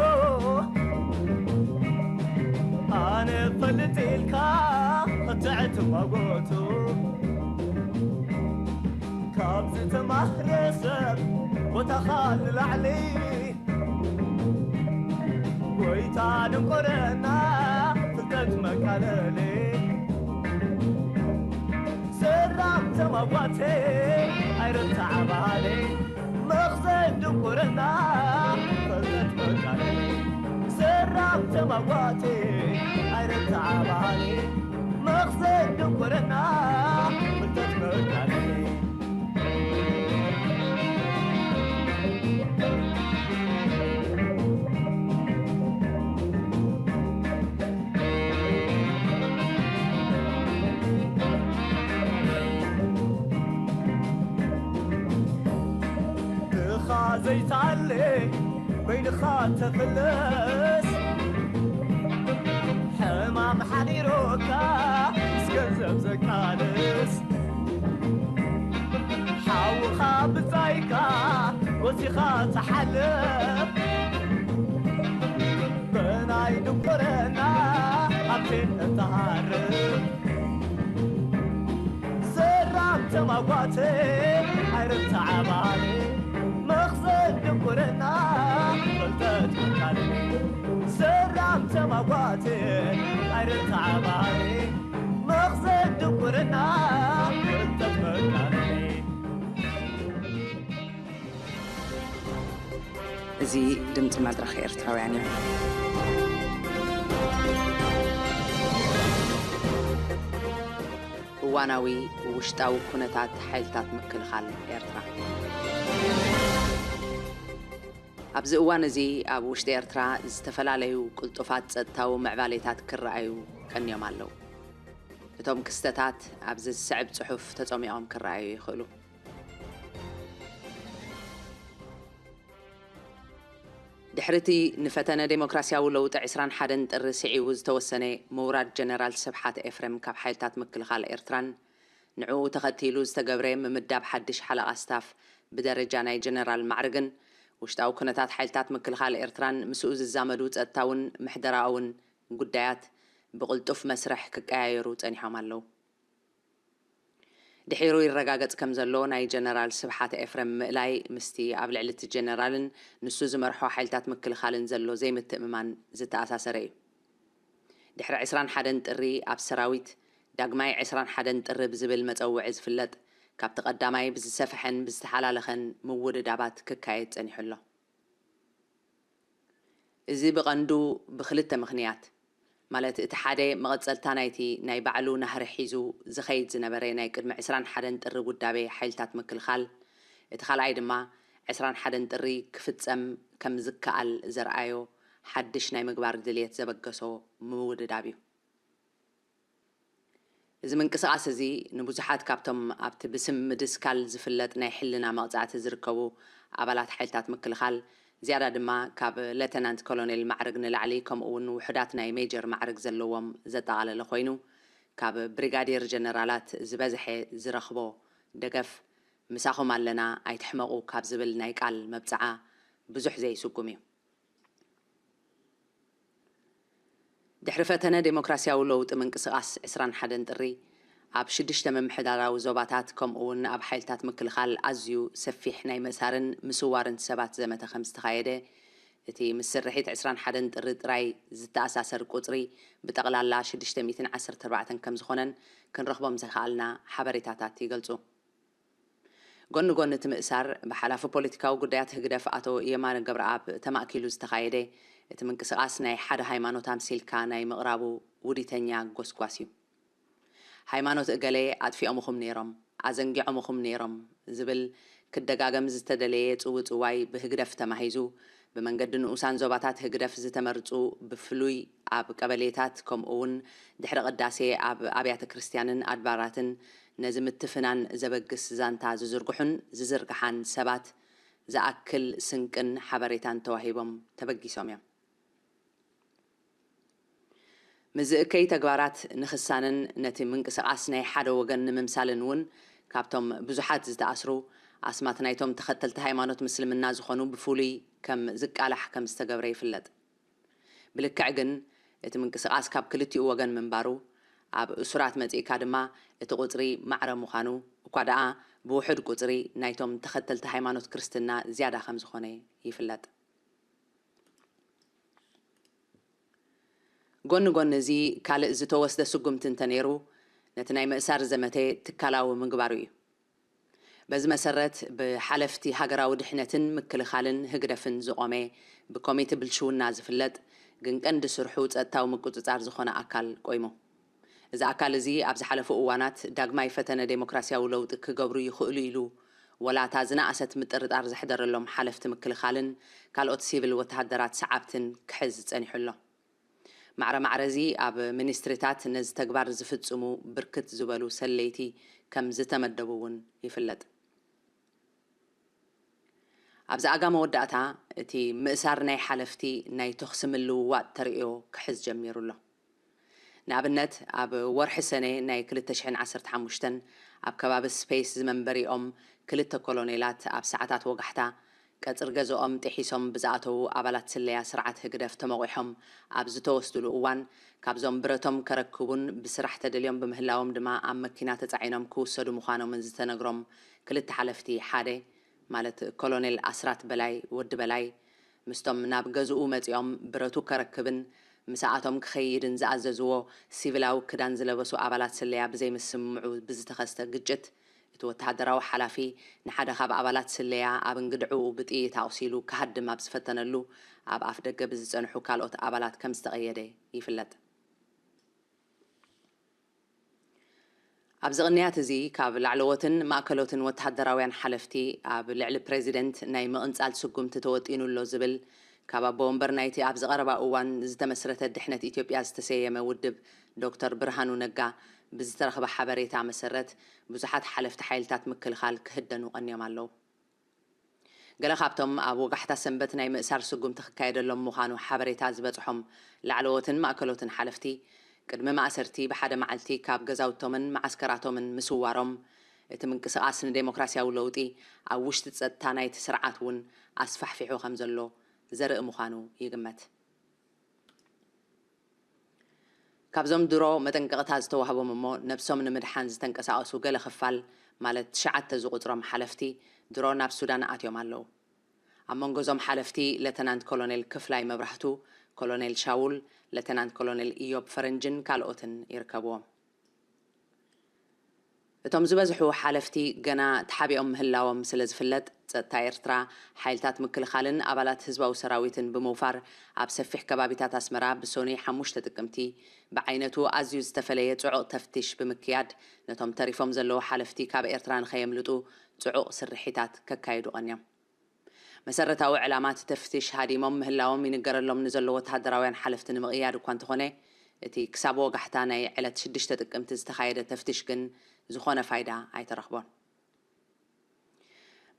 ኣነ ፈልጥ ኢልካ ክትዕትማጎቱ ካብ ዝተማህረ ሰብ ቦታኻ ንላዕሊ ጎይታ ድንቆረና ፍልጠት መቃለሊ ሰራም ተማጓቴ ኣይረታ ዓባሌ መኽዘን ድንቁርና ፍልጠት መቃለሊ ሰራም ተማጓቴ ኣይረታ ዓባሌ መኽዘን ድንቁርና ፍልጠት መቃለሊ ብኻ ዘይትኣለ በይንኻ ተፍልስ ሕማም ሓዲሮካ ምስ ገንዘብ ዘቃልስ ሓውኻ ብጻይካ ወሲኻ ትሓልፍ ብናይ ድንቁርና ሃብቴን እትሃርፍ ሰራም ተማጓተ ኣይረታ ዓባሪ መኽዘን ድንቁርና ፍልጠት መካልኒ ሰራም ተማጓተ ኣይረታ ዓባሪ መኽዘን ድንቁርና ፍልጠት መካልኒ እዚ ድምፂ መድረኽ ኤርትራውያን እዩ። እዋናዊ ውሽጣዊ ኩነታት ሓይልታት ምክልኻል ኤርትራ። ኣብዚ እዋን እዚ ኣብ ውሽጢ ኤርትራ ዝተፈላለዩ ቅልጡፋት ጸጥታዊ ምዕባሌታት ክረኣዩ ቀንዮም ኣለዉ። እቶም ክስተታት ኣብዚ ዝስዕብ ጽሑፍ ተጸሚቖም ክረኣዩ ይኽእሉ። ድሕሪ እቲ ንፈተነ ዴሞክራስያዊ ለውጢ ዕስራን ሓደን ጥሪ ስዒቡ ዝተወሰነ ምውራድ ጀነራል ስብሓት ኤፍሬም ካብ ሓይልታት ምክልኻል ኤርትራን ንዕኡ ተኸቲሉ ዝተገብረ ምምዳብ ሓድሽ ሓለቓ ስታፍ ብደረጃ ናይ ጀነራል ማዕርግን ውሽጣዊ ኩነታት ሓይልታት ምክልኻል ኤርትራን ምስኡ ዝዛመዱ ጸጥታውን ምሕደራኣውን ጉዳያት ብቕልጡፍ መስርሕ ክቀያየሩ ጸኒሖም ኣለዉ። ድሒሩ ይረጋገጽ ከም ዘሎ ናይ ጀነራል ስብሓት ኤፍረም ምእላይ ምስቲ ኣብ ልዕሊ እቲ ጀነራልን ንሱ ዝመርሖ ሓይልታት ምክልኻልን ዘሎ ዘይምትእምማን ዝተኣሳሰረ እዩ። ድሕሪ ዕስራን ሓደን ጥሪ ኣብ ሰራዊት ዳግማይ ዕስራን ሓደን ጥሪ ብዝብል መጸውዒ ዝፍለጥ ካብቲ ቀዳማይ ብዝሰፍሐን ብዝተሓላለኸን ምውድዳባት ክካየድ ጸኒሑ ኣሎ። እዚ ብቐንዱ ብኽልተ ምኽንያት፣ ማለት እቲ ሓደ መቐጸልታ ናይቲ ናይ ባዕሉ ናህሪ ሒዙ ዝኸይድ ዝነበረ ናይ ቅድሚ ዕስራን ሓደን ጥሪ ውዳቤ ሓይልታት ምክልኻል፣ እቲ ካልኣይ ድማ ዕስራን ሓደን ጥሪ ክፍጸም ከም ዝከኣል ዘርኣዮ ሓድሽ ናይ ምግባር ድልየት ዘበገሶ ምውድዳብ እዩ። እዚ ምንቅስቓስ እዚ ንብዙሓት ካብቶም ኣብቲ ብስም ምድስካል ዝፍለጥ ናይ ሕልና መቕጻዕቲ ዝርከቡ ኣባላት ሓይልታት ምክልኻል፣ ዝያዳ ድማ ካብ ሌተናንት ኮሎኔል ማዕርግ ንላዕሊ ከምኡ እውን ውሑዳት ናይ ሜጀር ማዕርግ ዘለዎም ዘጠቓለለ ኮይኑ፣ ካብ ብሪጋዴር ጀነራላት ዝበዝሐ ዝረኽቦ ደገፍ ምሳኹም ኣለና ኣይትሕመቑ ካብ ዝብል ናይ ቃል መብጽዓ ብዙሕ ዘይስጉም እዩ። ድሕሪ ፈተነ ዴሞክራስያዊ ለውጢ ምንቅስቓስ ዕስራን ሓደን ጥሪ ኣብ ሽዱሽተ ምምሕዳራዊ ዞባታት ከምኡ እውን ኣብ ሓይልታት ምክልኻል ኣዝዩ ሰፊሕ ናይ ምእሳርን ምስዋርን ሰባት ዘመተ ከም ዝተኻየደ እቲ ምስ ስርሒት ዕስራን ሓደን ጥሪ ጥራይ ዝተኣሳሰር ቁጽሪ ብጠቕላላ ሽዱሽተ ሚእትን ዓሰርተ ኣርባዕተን ከም ዝኾነን ክንረኽቦም ዝኸኣልና ሓበሬታታት ይገልጹ። ጎኒ ጎኒ እቲ ምእሳር፣ ብሓላፊ ፖለቲካዊ ጉዳያት ህግደፍ ኣቶ የማነ ገብረኣብ ተማእኪሉ ዝተኻየደ፣ እቲ ምንቅስቓስ ናይ ሓደ ሃይማኖት ኣምሲልካ ናይ ምቕራቡ ውዲተኛ ጎስጓስ እዩ። ሃይማኖት እገሌ ኣጥፊኦምኹም ነይሮም፣ ኣዘንጊዖምኹም ነይሮም ዝብል ክደጋገም ዝተደለየ ጽውጽዋይ ብህግደፍ ተማሂዙ፣ ብመንገዲ ንኡሳን ዞባታት ህግደፍ ዝተመርጹ፣ ብፍሉይ ኣብ ቀበሌታት፣ ከምኡ እውን ድሕሪ ቅዳሴ ኣብ ኣብያተ ክርስትያንን ኣድባራትን ነዚ ምትፍናን ዘበግስ ዛንታ ዝዝርግሑን ዝዝርግሓን ሰባት ዝኣክል ስንቅን ሓበሬታን ተዋሂቦም ተበጊሶም እዮም። ምስዚ እከይ ተግባራት ንኽሳነን ነቲ ምንቅስቓስ ናይ ሓደ ወገን ንምምሳልን እውን፣ ካብቶም ብዙሓት ዝተኣስሩ ኣስማት ናይቶም ተኸተልቲ ሃይማኖት ምስልምና ዝኾኑ ብፍሉይ ከም ዝቃላሕ ከም ዝተገብረ ይፍለጥ። ብልክዕ ግን፣ እቲ ምንቅስቓስ ካብ ክልቲኡ ወገን ምንባሩ፣ ኣብ እሱራት መጺእካ ድማ እቲ ቁጽሪ ማዕረ ምዃኑ፣ እኳ ደኣ ብውሑድ ቁጽሪ ናይቶም ተኸተልቲ ሃይማኖት ክርስትና ዝያዳ ከም ዝኾነ ይፍለጥ። ጎኒ ጎኒ እዚ፣ ካልእ ዝተወስደ ስጉምቲ እንተነይሩ፣ ነቲ ናይ ምእሳር ዘመተ ትካላዊ ምግባሩ እዩ። በዚ መሰረት፣ ብሓለፍቲ ሃገራዊ ድሕነትን ምክልኻልን ህግደፍን ዝቖመ፣ ብኮሚተ ብልሽውና ዝፍለጥ፣ ግን ቀንዲ ስርሑ ጸጥታዊ ምቁጽጻር ዝኾነ ኣካል ቆይሙ። እዚ ኣካል እዚ፣ ኣብ ዝሓለፉ እዋናት ዳግማይ ፈተነ ዴሞክራሲያዊ ለውጢ ክገብሩ ይኽእሉ ኢሉ፣ ወላ እታ ዝነኣሰት ምጥርጣር ዘሕደረሎም ሓለፍቲ ምክልኻልን ካልኦት ሲቪል ወተሃደራት ሰዓብትን ክሕዝ ጸኒሑ ኣሎ። ማዕረ ማዕረ እዚ፣ ኣብ ሚኒስትሪታት ነዚ ተግባር ዝፍጽሙ ብርክት ዝበሉ ሰለይቲ ከም ዝተመደቡ እውን ይፍለጥ። ኣብዚ ኣጋ መወዳእታ፣ እቲ ምእሳር ናይ ሓለፍቲ ናይ ተኹሲ ምልውዋጥ ተርእዮ ክሕዝ ጀሚሩ ኣሎ። ንኣብነት፣ ኣብ ወርሒ ሰነ ናይ ክልተ ሽሕን ዓሰርተ ሓሙሽተን ኣብ ከባቢ ስፔስ ዝመንበሪኦም ክልተ ኮሎኔላት ኣብ ሰዓታት ወጋሕታ ቀጽሪ ገዝኦም ጥሒሶም ብዝኣተዉ ኣባላት ስለያ ስርዓት ህግደፍ ተመቑሖም ኣብ ዝተወስድሉ እዋን፣ ካብዞም ብረቶም ከረክቡን ብስራሕ ተደልዮም ብምህላዎም ድማ ኣብ መኪና ተጻዒኖም ክውሰዱ ምዃኖምን ዝተነግሮም ክልተ ሓለፍቲ ሓደ፣ ማለት ኮሎኔል ኣስራት በላይ፣ ወዲ በላይ፣ ምስቶም ናብ ገዝኡ መጺኦም ብረቱ ከረክብን ምስኣቶም ክኸይድን ዝኣዘዝዎ ሲቪላዊ ክዳን ዝለበሱ ኣባላት ስለያ ብዘይምስምምዑ ብዝተኸስተ ግጭት፣ እቲ ወተሃደራዊ ሓላፊ ንሓደ ካብ ኣባላት ስለያ ኣብ እንግድዕኡ ብጥይት ኣቑሲሉ ክሃድም ኣብ ዝፈተነሉ፣ ኣብ ኣፍ ደገ ብዝጸንሑ ካልኦት ኣባላት ከም ዝተቐየደ ይፍለጥ። ኣብዚ ቅንያት እዚ፣ ካብ ላዕለዎትን ማእከሎትን ወተሃደራውያን ሓለፍቲ ኣብ ልዕሊ ፕሬዚደንት ናይ ምቕንጻል ስጉምቲ ተወጢኑ ኣሎ ዝብል፣ ካብ ኣቦ ወንበር ናይቲ ኣብዚ ቀረባ እዋን ዝተመስረተ ድሕነት ኢትዮጵያ ዝተሰየመ ውድብ ዶክተር ብርሃኑ ነጋ ብዝተረኽበ ሓበሬታ መሰረት፣ ብዙሓት ሓለፍቲ ሓይልታት ምክልኻል ክህደኑ ቀንዮም ኣለዉ። ገለ ካብቶም ኣብ ወጋሕታ ሰንበት ናይ ምእሳር ስጉምቲ ክካየደሎም ምዃኑ ሓበሬታ ዝበጽሖም ላዕለዎትን ማእከሎትን ሓለፍቲ፣ ቅድሚ ማእሰርቲ ብሓደ መዓልቲ ካብ ገዛውቶምን መዓስከራቶምን ምስዋሮም፣ እቲ ምንቅስቓስ ንዴሞክራሲያዊ ለውጢ ኣብ ውሽጢ ጸጥታ ናይቲ ስርዓት እውን ኣስፋሕፊሑ ከም ዘሎ ዘርኢ ምዃኑ ይግመት። ካብዞም ድሮ መጠንቀቕታ ዝተዋህቦም እሞ ነብሶም ንምድሓን ዝተንቀሳቐሱ ገለ ክፋል፣ ማለት ትሽዓተ ዝቑጽሮም ሓለፍቲ፣ ድሮ ናብ ሱዳን ኣትዮም ኣለዉ። ኣብ መንጎ እዞም ሓለፍቲ፣ ሌተናንት ኮሎኔል ክፍላይ መብራህቱ፣ ኮሎኔል ሻውል፣ ሌተናንት ኮሎኔል ኢዮብ ፈረንጅን ካልኦትን ይርከብዎም። እቶም ዝበዝሑ ሓለፍቲ ገና ተሓቢኦም ምህላዎም ስለ ዝፍለጥ፣ ጸጥታ ኤርትራ፣ ሓይልታት ምክልኻልን ኣባላት ህዝባዊ ሰራዊትን ብምውፋር፣ ኣብ ሰፊሕ ከባቢታት ኣስመራ ብሶኒ ሓሙሽተ ጥቅምቲ ብዓይነቱ ኣዝዩ ዝተፈለየ ጽዑቕ ተፍትሽ ብምክያድ፣ ነቶም ተሪፎም ዘለዉ ሓለፍቲ ካብ ኤርትራ ንኸየምልጡ ጽዑቕ ስርሒታት ከካይዱ ቀንዮም። መሰረታዊ ዕላማ እቲ ተፍትሽ ሃዲሞም ምህላዎም ይንገረሎም ንዘሎ ወተሃደራውያን ሓለፍቲ ንምቕያድ እኳ እንተኾነ፣ እቲ ክሳብ ወጋሕታ ናይ ዕለት ሽዱሽተ ጥቅምቲ ዝተኻየደ ተፍትሽ ግን ዝኾነ ፋይዳ ኣይተረኽቦን።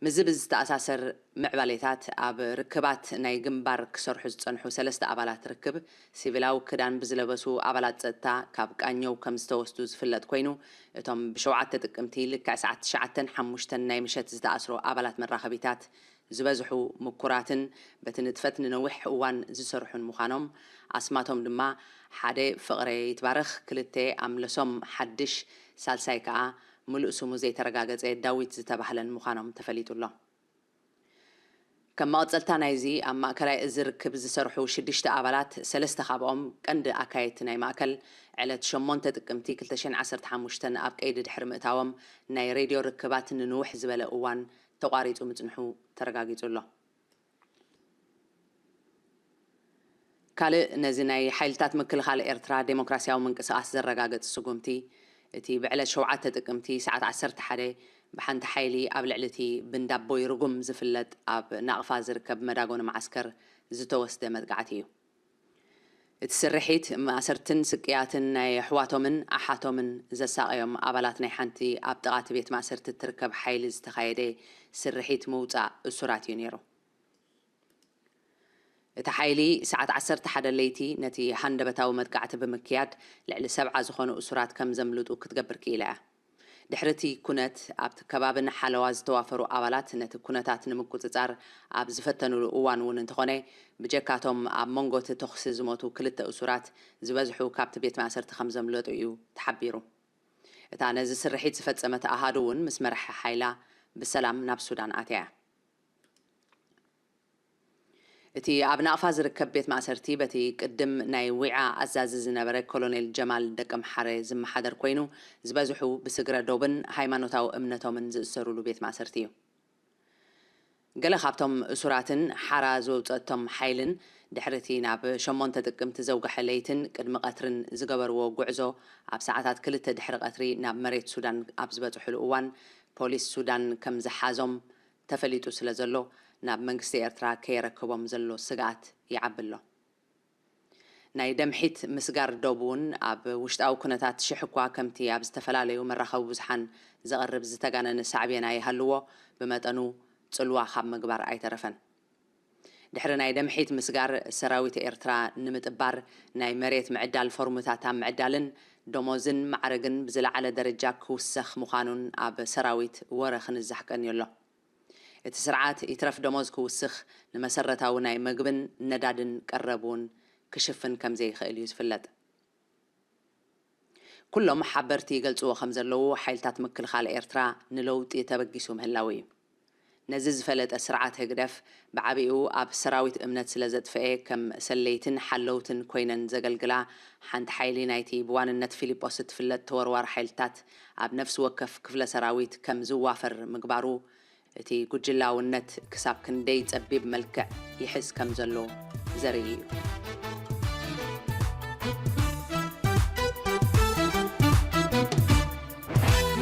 ምስዚ ብዝተኣሳሰር ምዕባሌታት፣ ኣብ ርክባት ናይ ግንባር ክሰርሑ ዝጸንሑ ሰለስተ ኣባላት ርክብ፣ ሲቪላዊ ክዳን ብዝለበሱ ኣባላት ጸጥታ ካብ ቃኘው ከም ዝተወስዱ ዝፍለጥ ኮይኑ፣ እቶም ብሸውዓተ ጥቅምቲ ልክዕ ሰዓት ትሽዓተን ሓሙሽተን ናይ ምሸት ዝተኣስሩ ኣባላት መራኸቢታት ዝበዝሑ ምኩራትን በቲ ንጥፈት ንነዊሕ እዋን ዝሰርሑን ምዃኖም፣ ኣስማቶም ድማ ሓደ ፍቕረ ይትባረኽ፣ ክልተ ኣምለሶም ሓድሽ፣ ሳልሳይ ከኣ ምሉእ ስሙ ዘይተረጋገጸ ዳዊት ዝተባህለን ምዃኖም ተፈሊጡ ኣሎ። ከም መቐጸልታ ናይዚ፣ ኣብ ማእከላይ እዝ ርክብ ዝሰርሑ ሽዱሽተ ኣባላት፣ ሰለስተ ካብኦም ቀንዲ ኣካየድቲ ናይ ማእከል፣ ዕለት ሸሞንተ ጥቅምቲ ክልተ ሽሕን ዓሰርተ ሓሙሽተን ኣብ ቀይዲ ድሕሪ ምእታዎም፣ ናይ ሬድዮ ርክባት ንንውሕ ዝበለ እዋን ተቋሪጹ ምጽንሑ ተረጋጊጹ ኣሎ። ካልእ ነዚ ናይ ሓይልታት ምክልኻል ኤርትራ ዴሞክራስያዊ ምንቅስቓስ ዘረጋግጽ ስጉምቲ፣ እቲ ብዕለት ሸውዓተ ጥቅምቲ ሰዓት ዓሰርተ ሓደ ብሓንቲ ሓይሊ ኣብ ልዕሊ እቲ ብንዳቦይ ርጉም ዝፍለጥ ኣብ ናቕፋ ዝርከብ መዳጎኒ መዓስከር ዝተወስደ መጥቃዕቲ እዩ። እቲ ስርሒት፣ ማእሰርትን ስቅያትን ናይ ኣሕዋቶምን ኣሓቶምን ዘሳቐዮም ኣባላት ናይ ሓንቲ ኣብ ጥቓ እቲ ቤት ማእሰርቲ እትርከብ ሓይሊ ዝተኻየደ ስርሒት ምውጻእ እሱራት እዩ ነይሩ። እቲ ሓይሊ ሰዓት ዓሰርተ ሓደ ለይቲ ነቲ ሃንደበታዊ መጥቃዕቲ ብምክያድ፣ ልዕሊ ሰብዓ ዝኾኑ እሱራት ከም ዘምልጡ ክትገብር ክኢላ እያ። ድሕሪ እቲ ኩነት፣ ኣብቲ ከባብን ሓለዋ ዝተዋፈሩ ኣባላት ነቲ ኩነታት ንምቁጽጻር ኣብ ዝፈተኑሉ እዋን እውን እንተኾነ፣ ብጀካቶም ኣብ መንጎ እቲ ተኹሲ ዝሞቱ ክልተ እሱራት፣ ዝበዝሑ ካብቲ ቤት ማእሰርቲ ከም ዘምለጡ እዩ ተሓቢሩ። እታ ነዚ ስርሒት ዝፈጸመት ኣሃዱ እውን ምስ መራሒ ሓይላ ብሰላም ናብ ሱዳን ኣትያ እያ። እቲ ኣብ ናቕፋ ዝርከብ ቤት ማእሰርቲ በቲ ቅድም ናይ ዊዓ ኣዛዚ ዝነበረ ኮሎኔል ጀማል ደቀምሓረ ዝመሓደር ኮይኑ፣ ዝበዝሑ ብስግረ ዶብን ሃይማኖታዊ እምነቶምን ዝእሰሩሉ ቤት ማእሰርቲ እዩ። ገለ ካብቶም እሱራትን ሓራ ዝወጸቶም ሓይልን ድሕሪ እቲ ናብ ሸሞንተ ጥቅምቲ ዘውግሐ ለይትን ቅድሚ ቀትርን ዝገበርዎ ጉዕዞ፣ ኣብ ሰዓታት ክልተ ድሕሪ ቀትሪ ናብ መሬት ሱዳን ኣብ ዝበጽሑሉ እዋን፣ ፖሊስ ሱዳን ከም ዝሓዞም ተፈሊጡ ስለ ዘሎ፣ ናብ መንግስቲ ኤርትራ ከየረክቦም ዘሎ ስግኣት ይዓቢ ኣሎ። ናይ ደምሒት ምስጋር ዶብ እውን ኣብ ውሽጣዊ ኩነታት ሽሕ እኳ ከምቲ ኣብ ዝተፈላለዩ መራኸቢ ብዙሓን ዝቐርብ ዝተጋነነ ሳዕቤን ኣይሃልዎ፣ ብመጠኑ ጽልዋ ካብ ምግባር ኣይተረፈን። ድሕሪ ናይ ደምሒት ምስጋር ሰራዊት ኤርትራ ንምጥባር ናይ መሬት ምዕዳል ፎርምታት ኣብ ምዕዳልን ደሞዝን ማዕረግን ብዝለዓለ ደረጃ ክውሰኽ ምዃኑን ኣብ ሰራዊት ወረ ክንዛሕ ቀንዩ ኣሎ። እቲ ስርዓት ይትረፍ ደሞዝ ክውስኽ ንመሰረታዊ ናይ መግብን ነዳድን ቀረብ እውን ክሽፍን ከም ዘይኽእል እዩ ዝፍለጥ። ኩሎም ሓበርቲ ይገልጽዎ ከም ዘለዉ፣ ሓይልታት ምክልኻል ኤርትራ ንለውጢ ተበጊሱ ምህላዉ እዩ። ነዚ ዝፈለጠ ስርዓት ህግደፍ ብዓቢኡ ኣብ ሰራዊት እምነት ስለ ዘጥፈኤ፣ ከም ሰለይትን ሓለውትን ኮይነን ዘገልግላ ሓንቲ ሓይሊ ናይቲ ብዋንነት ፊሊጶስ እትፍለጥ ተወርዋር ሓይልታት ኣብ ነፍሲ ወከፍ ክፍለ ሰራዊት ከም ዝዋፈር ምግባሩ፣ እቲ ጉጅላውነት ክሳብ ክንደይ ጸቢብ መልክዕ ይሕዝ ከም ዘሎ ዘርኢ እዩ።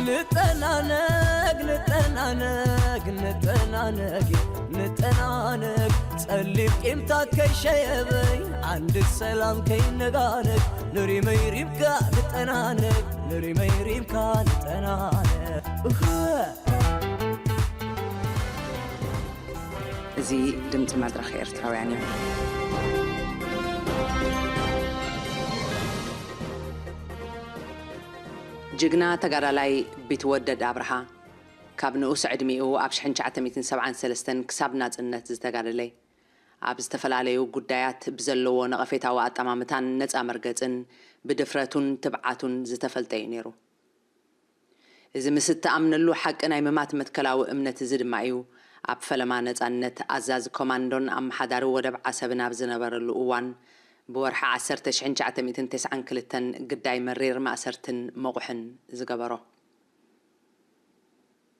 ንጠናነግ፣ ንጠናነግ፣ ንጠናነግ፣ ንጠናነግ። ጸሊም ቂምታ ከይሸየበይ፣ ዓንዲ ሰላም ከይነጋነግ፣ ንሪመይ ሪምካ ንጠናነግ፣ ንሪመይ ሪምካ ንጠናነግ። እህ። እዚ ድምፂ መድረኽ ኤርትራውያን እዩ። ጅግና ተጋዳላይ ቢትወደድ ኣብርሃ፣ ካብ ንኡስ ዕድሚኡ ኣብ ሽሕን ትሽዓተ ሚእትን ሰብዓን ሰለስተን ክሳብ ናጽነት ዝተጋደለ፣ ኣብ ዝተፈላለዩ ጉዳያት ብዘለዎ ነቐፌታዊ ኣጠማምታን ነጻ መርገጽን ብድፍረቱን ትብዓቱን ዝተፈልጠ እዩ ነይሩ። እዚ ምስ እተኣምነሉ ሓቂ ናይ ምማት መትከላዊ እምነት እዚ ድማ እዩ፣ ኣብ ፈለማ ነጻነት ኣዛዚ ኮማንዶን ኣመሓዳሪ ወደብ ዓሰብን ኣብ ዝነበረሉ እዋን፣ ብወርሒ ዓሰርተ ሽሕን ትሽዓተ ሚእትን ተስዓን ክልተን ግዳይ መሪር ማእሰርትን መቑሕን ዝገበሮ።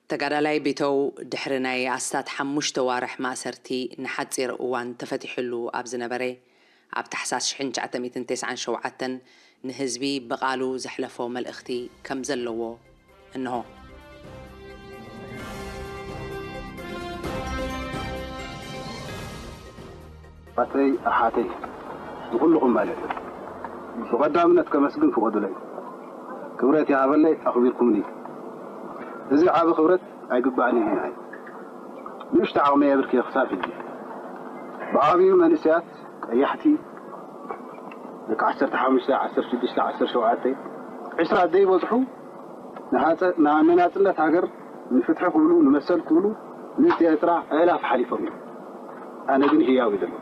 ተጋዳላይ ቢተው ድሕሪ ናይ ኣስታት ሓሙሽተ ዋርሕ ማእሰርቲ ንሓጺር እዋን ተፈቲሑሉ ኣብ ዝነበረ፣ ኣብ ታሕሳስ ሽሕን ትሽዓተ ሚእትን ተስዓን ሸውዓተን ንህዝቢ ብቓሉ ዘሕለፎ መልእኽቲ ከም ዘለዎ እንሆ። ኣተይ ኣሓተይ ንኹልኹም ማለት እዩ። ብቐዳምነት ከመስግን ፍቐዱለይ። ክብረት ይሃበለይ፣ ኣኽቢርኩምኒ። እዚ ዓቢ ክብረት ኣይግባእን እዩ ናይ ንእሽቶ ዓቕመይ የብርክየ ክሳብ ሕጂ። ብዓብዩ መንእሰያት ቀያሕቲ ደቂ ዓሰርተ ሓሙሽተ፣ ዓሰርተ ሽዱሽተ፣ ዓሰርተ ሸውዓተ፣ ዕስራ ዘይበጽሑ ንሃጸ-፣ ና-፣ ንናጽነት ሃገር፣ ንፍትሒ ክብሉ፣ ንመሰል ክብሉ፣ ንህዝቢ ኤርትራ ኣእላፍ ሓሊፎም እዮም። ኣነ ግን ህያው እዩ ዘለኹ።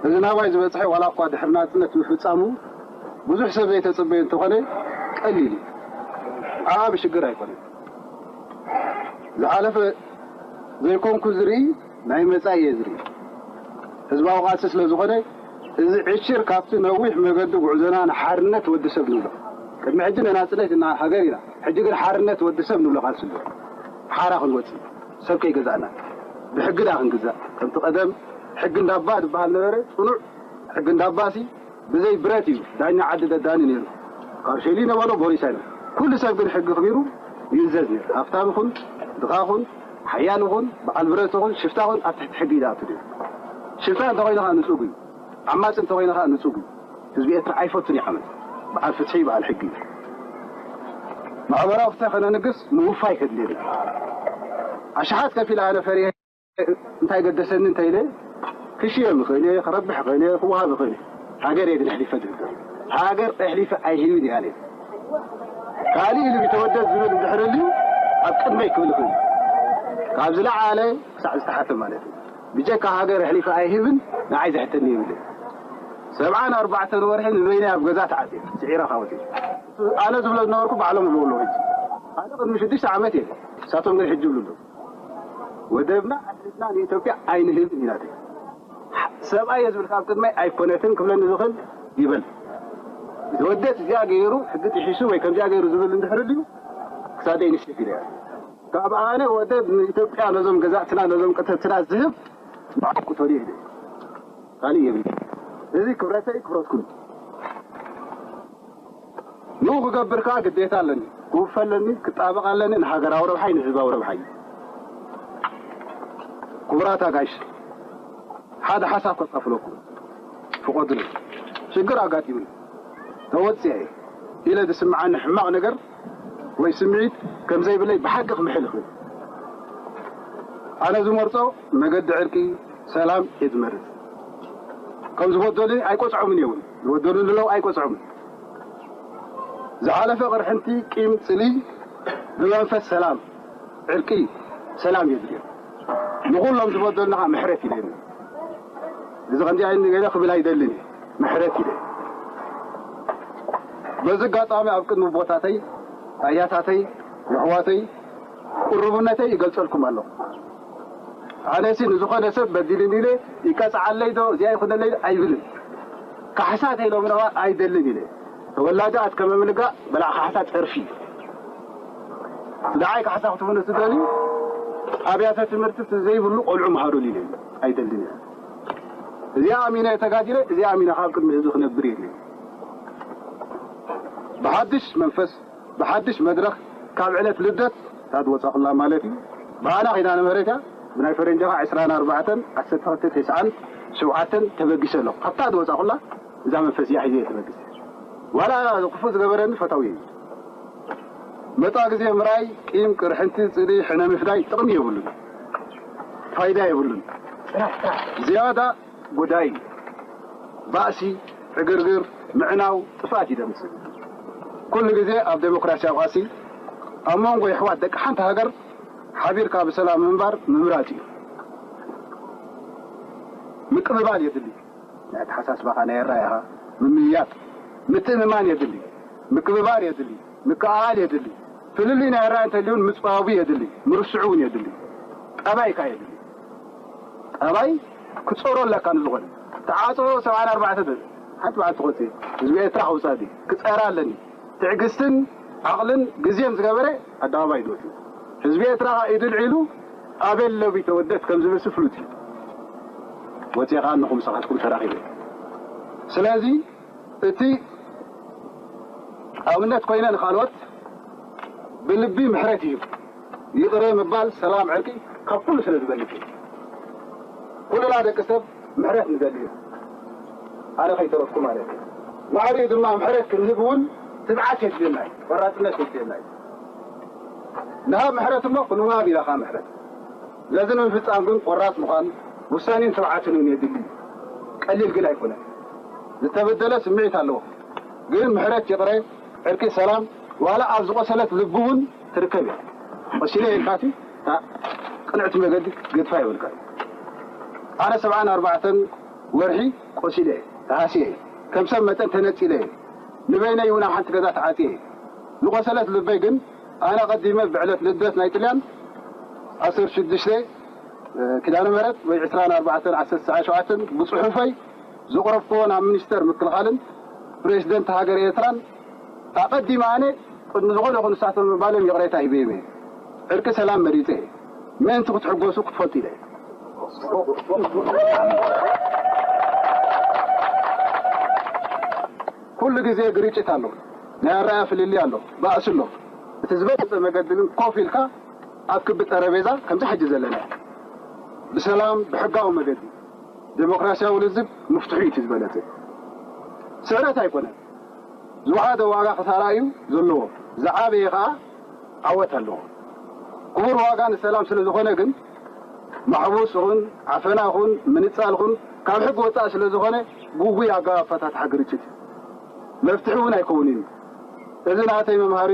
እዚ ናባይ ዝበጽሐ ዋላ እኳ ድሕሪ ናጽነት ምፍጻሙ ብዙሕ ሰብ ዘይተጸበየ እንተኾነ ቀሊል እዩ። ዓቢ ሽግር ኣይኮነን። ዝሓለፈ ዘይኮንኩ ዝርኢ፣ ናይ መጻኢ እየ ዝርኢ። ህዝባዊ ቃልሲ ስለ ዝኾነ፣ እዚ ዕሽር ካብቲ ነዊሕ መገዲ ጉዕዞና ንሓርነት ወዲ ሰብ ንብሎ። ቅድሚ ሕጂ ንናጽነት ኢና ሃገር ኢና። ሕጂ ግን ሓርነት ወዲ ሰብ ንብሎ ቃልሲ ኣሎ። ሓራ ክንወጽእ፣ ሰብ ከይገዛእና፣ ብሕጊ ደኣ ክንግዛእ። ከምቲ ቀደም ሕጊ እንዳባ ዝበሃል ነበረ፣ ጽኑዕ ሕጊ እንዳባሲ ብዘይ ብረት እዩ ዳኛ ዓዲ ደዳኒ ነይሩ። ካብ ሸሊ ነበሎ ቦሪሳ እዩ። ኩሉ ሰብ ግን ሕጊ ኣኽቢሩ ይእዘዝ ነይሩ። ሃብታም ይኹን፣ ድኻ ይኹን፣ ሓያል ይኹን፣ በዓል ብረት ይኹን፣ ሽፍታ ይኹን፣ ኣብ ትሕቲ ሕጊ እዩ ዝኣቱ ነይሩ። ሽፍታ እንተኾይኑ ኸኣ ንጹግ እዩ። ዓማጺ እንተኾይኑ ኸኣ ንጹግ እዩ። ህዝቢ ኤርትራ ኣይፈቱን እዩ ዓመጽ። በዓል ፍትሒ፣ በዓል ሕጊ እዩ። ማሕበራዊ ፍትሒ ከነንግስ ምውፋይ ከድልየና። ኣሽሓት ከፊለ ኣነ ፈሪሀ እንታይ ገደሰኒ እንተ ኢለ ክሽየም እኽእል እየ፣ ክረብሕ እኽእል እየ፣ ክወሃብ እኽእል እየ። ሃገር እየ ግን ኣሕሊፈ ዝህብ። ሃገር ኣሕሊፈ ኣይህብን እየ ኣነ። ካልእ ኢሉ ቢተወደድ ዝብል እንድሕር ልዩ ኣብ ቅድመይ ክብል እኽእል። ካብ ዝለዓለ ክሳዕ ዝተሓተ ማለት እዩ። ብጀካ ሃገር ኣሕሊፈ ኣይህብን፣ ንዓይ ዘሕተኒ የብለይ። ሰብዓን ኣርባዕተን ወርሒ ንበይነይ ኣብ ገዛ ተዓጽየ፣ ስዒረ ካብ ወጺኤ። ኣነ ዝብሎ ዝነበርኩ ባዕሎም ይብልዎ ኣለዉ ሕጂ። ኣነ ቅድሚ ሽዱሽተ ዓመት እየ፣ ንሳቶም ግን ሕጂ ይብሉ ኣለዉ። ወደብና ኣሕሊፍና ንኢትዮጵያ ኣይንህብን ኢና። ሰብኣይ እየ ዝብል ካብ ቅድመይ ኣይኮነትን ክብለኒ ዝኽእል ይበል። ዝወደት እዚኣ ገይሩ ሕጊ ጥሒሱ ወይ ከምዚኣ ገይሩ ዝብል እንድሕር ድዩ ክሳደይ ንሸግር እያ። ካብ ኣነ ወደብ ንኢትዮጵያ ነዞም ገዛእትና ነዞም ቅተትና ዝህብ ባዕኩ ተልዮ ኢለ ካልእ የብለይ። እዚ ክብረተይ ክብረትኩም። ንኡ ክገብር ከኣ ግዴታ ኣለኒ። ክውፈ ኣለኒ፣ ክጣበቕ ኣለኒ ንሃገራዊ ረብሓይ ንህዝባዊ ረብሓይ። ክቡራት ኣጋይሽ፣ ሓደ ሓሳብ ከካፍለኩም ፍቐዱለይ። ሽግር ኣጋጢሙኒ ተወጺኤ ኢለ ዝስምዓኒ ሕማቕ ነገር ወይ ስምዒት ከም ዘይብለይ ብሓቂ ክምሕል እኽእል። ኣነ ዝመርጾ መገዲ ዕርቂ፣ ሰላም እየ ዝመርጽ። ከም ዝበደሉኒ ኣይቆጽዖምን እየ እውን። ዝበደሉኒ ኣለዉ ኣይቆጽዖምን። ዝሓለፈ ቅርሕንቲ፣ ቂም፣ ጽልኢ ብመንፈስ ሰላም፣ ዕርቂ፣ ሰላም እየ ዝሪኦ። ንኹሎም ዝበደሉና ከዓ ምሕረት ኢለ እየ። እዚ ከምዚ ዓይነት ገለ ክብል ኣይደልን እየ። ምሕረት ኢለ። በዚ ኣጋጣሚ ኣብ ቅድሚ ኣቦታተይ፣ ኣያታተይ፣ ኣሕዋተይ ቅርቡነተይ ይገልጸልኩም ኣለኹ። ኣነሲ ንዝኾነ ሰብ በዲልኒ ኢለ ይቀጽዓለይ ዶ እዚኣ ይኹነለይ ዶ ኣይብልን። ካሕሳ ተይሎምና ኣይደልን ኢለ። ተወላዲ ኣትከመ ምልጋእ በላዕ ካሕሳ ጸርፊ። ንዓይ ካሕሳ ክትብሉ ትደልዩ ኣብያተ ትምህርቲ ዘይብሉ ቆልዑ መሃሩሉ ኢለ ኣይደልን እየ። እዚኣ ኣሚነ እየ ተጋዲለ፣ እዚኣ ኣሚነ ካብ ቅድሚ ህዝቢ ክነብር እየ ኢለ። ብሓድሽ መንፈስ፣ ብሓድሽ መድረኽ ካብ ዕለት ልደት እታ ዝወጻኹላ ማለት እዩ። ብኣና ኪዳነ ምህረት እያ። ብናይ ፈረንጂ ኸዓ ዕስራን ኣርባዕተን ዓሰርተ ክልተ ተስዓን ሸውዓተን ተበጊሰ ኣለኹ። ካብታ ዝወጻኹላ እዛ መንፈስ እያ ሒዘ እየ ተበጊሰ። ዋላ ክፉእ ዝገበረኒ ፈታዊ እዩ። መጻ ግዜ ምርኣይ፣ ቂም፣ ቅርሕንቲ፣ ጽልኢ፣ ሕነ ምፍዳይ ጥቕሚ የብሉን። ፋይዳ የብሉን። ዝያዳ ጎዳኢ፣ ባእሲ፣ ዕግርግር፣ ምዕናው፣ ጥፍኣት እዩ ዘምጽእ። ኩሉ ግዜ ኣብ ዴሞክራሲያዊ ቃልሲ ኣብ መንጎ የሕዋት ደቂ ሓንቲ ሃገር ሓቢርካ ብሰላም ምንባር ምምራጽ እዩ። ምቅብባል የድሊ። ናይ ኣተሓሳስባኻ ናይ ኣረኣእያኻ ምምይያጥ፣ ምትእምማን የድሊ። ምክብባር የድሊ። ምክእኣል የድሊ። ፍልልይ ናይ ኣረኣእያ እንተልዩን ምጽባቡ የድሊ። ምርስዑ እውን የድሊ። ጠባይካ የድሊ። ጠባይ ክትጾሮ ኣለካ ንዝኾነ። ተዓጽዎ ሰብዓን ኣርባዕተ ደ-፣ ሓንቲ በዓል ትኾጽእ። ህዝቢ ኤርትራ ከውጽእ ክጸራ ኣለኒ። ትዕግስትን ዓቕልን ግዜን ዝገበረ ኣደባባይ ድወት እዩ። ህዝቢ ኤርትራ ኢዱ ልዒሉ ኣቤል ለቢ ተወደት ከም ዝብል ስፍሉት እዩ። ወጺኻ ንኹም ሰኻትኩም ተራኺበ። ስለዚ እቲ ኣብነት ኮይነ ንኻልኦት ብልቢ ምሕረት እዩ። ይቕረ ምባል፣ ሰላም፣ ዕርቂ ካብ ኩሉ ስለ ዝበልጽ እዩ። ኩልና ደቂ ሰብ ምሕረት ንደሊ እዩ። ኣነ ከይተረፍኩ ማለት እዩ። ማዕሪኡ ድማ ምሕረት ክንህብ እውን ትብዓት የድልየና እዩ። ቆራጽነት የድልየና እዩ። ንሃብ ምሕረት እሞ ክንወሃብ ኢና ካብ ምሕረት። ነዚ ንምፍጻም ግን ቆራጽ ምዃን፣ ውሳኔን ትብዓትን እውን የድሊ እዩ። ቀሊል ግን ኣይኮነን። ዝተበደለ ስምዒት ኣለዎ። ግን ምሕረት፣ ይቕረ፣ ዕርቂ፣ ሰላም፣ ዋላ ኣብ ዝቖሰለት ልቢ እውን ትርከብ እያ። ቆሲለ ኢልካሲ፣ እታ ቅንዕቲ መገዲ ገድፋ ይብልካ። ኣነ ሰብዓን ኣርባዕተን ወርሒ ቆሲለ እየ፣ ተሃስየ እየ። ከም ሰብ መጠን ተነጺለ እየ። ንበይነይ እውን ኣብ ሓንቲ ገዛ ተዓጽየ እየ። ዝቖሰለት ልበይ ግን ኣነ ቀዲመ ብዕለት ልደት ናይ ጥልያን ዓሰርተ ሽዱሽተ ኪዳነ ምሕረት ወይ ዕስራን ኣርባዕተን ዓሰርተ ትሽዓን ሸውዓተን ብጽሑፈይ ዘቕረብክዎ ናብ ሚኒስተር ምክልኻልን ፕሬዚደንት ሃገር ኤርትራን ኣቐዲመ ኣነ ቅድሚ ዝኾነ ይኹን ንሳቶም ምባሎም ይቕሬታ ሂበዮም እየ። ዕርቂ ሰላም መሪጸ እየ። ምእንቲ ክትሕጎሱ ክትፈልጡ ኢለ እየ። ኩሉ ግዜ ግርጭት ኣሎ፣ ናይ ኣረኣእያ ፍልልይ ኣሎ፣ ባእሲ ኣሎ። እቲ ዝበለጸ መገዲ ግን ኮፍ ኢልካ ኣብ ክቢ ጠረቤዛ ከምዚ ሕጂ ዘለና ብሰላም ብሕጋዊ መገዲ ዴሞክራሲያዊ ልዝብ ምፍትሑ እዩ እቲ ዝበለጸ። ስዕረት ኣይኮነን። ዝወሓደ ዋጋ ክሳራ እዩ ዘለዎ። ዝዓበየ ኸኣ ዓወት ኣለዎ። ክቡር ዋጋ ንሰላም ስለ ዝኾነ ግን ማሕቡስ ኹን ዓፈና ኹን ምንጻል ኹን ካብ ሕጊ ወጻኢ ስለ ዝኾነ ግጉይ ኣገባብ ኣፈታትሓ ግርጭት እዩ። መፍትሒ እውን ኣይከውንን እዩ። እዚ ናተይ መምሃሪ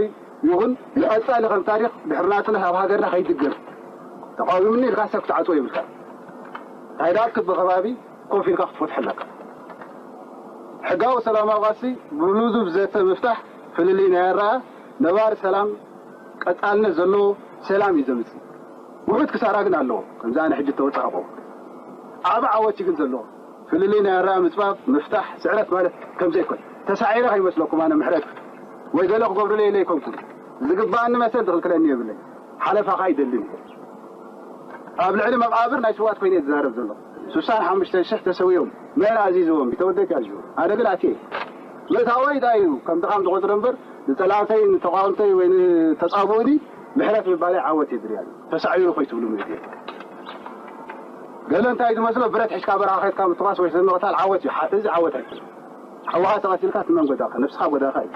ይኹን ንቐጻሊ ከም ታሪኽ ድሕሪ ናጽነት ኣብ ሃገርና ከይድገም። ተቓዊምኒ ኢልካ ሰብ ክትዓጽዎ የብልካ። እንታይ ደኣ ክቢ ከባቢ ኮፍ ኢልካ ክትፈትሖ ኣለካ። ሕጋዊ ሰላማዊ ቃልሲ ብልዙብ ዘተ ምፍታሕ ፍልልይ ናይ ኣረኣእያ ነባሪ ሰላም ቀጻልነት ዘለዎ ሰላም እዩ ዘምጽእ። ውሑድ ክሳራ ግን ኣለዎ። ከምዚ ኣነ ሕጂ እተወጻእኩ ዓቢ ዓወት እዩ ግን ዘለዎ። ፍልልይ ናይ ኣረኣእያ ምጽባብ ምፍታሕ ስዕረት ማለት ከምዚ ኣይኮን። ተሳዒረ ከይመስለኩም ኣነ ምሕረት ወይ ገለ ክገብሩለይ ኢለ ኣይኮንኩን። ዝግባኣኒ መሰል ዝኽልክለኒ የብለይ። ሓለፋኻ ኣይደልን። ኣብ ልዕሊ መቓብር ናይ ስውኣት ኮይነ እየ ዝዛረብ ዘሎ። ስሳን ሓሙሽተ ሽሕ ተሰዊኦም መን ኣዚዝዎም? ቢተወደት እዩ ኣዚዝዎም። ኣነ ግን ኣትየ። ምእታወይ እንታይ እዩ? ከም ድኻም ዝቖጽረ እምበር ንጸላእተይ ንተቓወምተይ ወይ ንተጻብኡኒ ምሕረት ምባለይ ዓወት እየ ዝርእየሉ። ተሳዒሩ ኮይትብሉ ምእት እየ። ገለ እንታይ ዝመስሎ ብረት ሒዝካ በረኻ ከድካ ምትኳስ ወይ ሰብ ምቕታል ዓወት እዩ። ሓ- እዚ ዓወት ኣይኮነን። ሓውኻ ተቐቲልካ ንመን ጎዳእካ? ነብስኻ ጎዳእካ እዩ።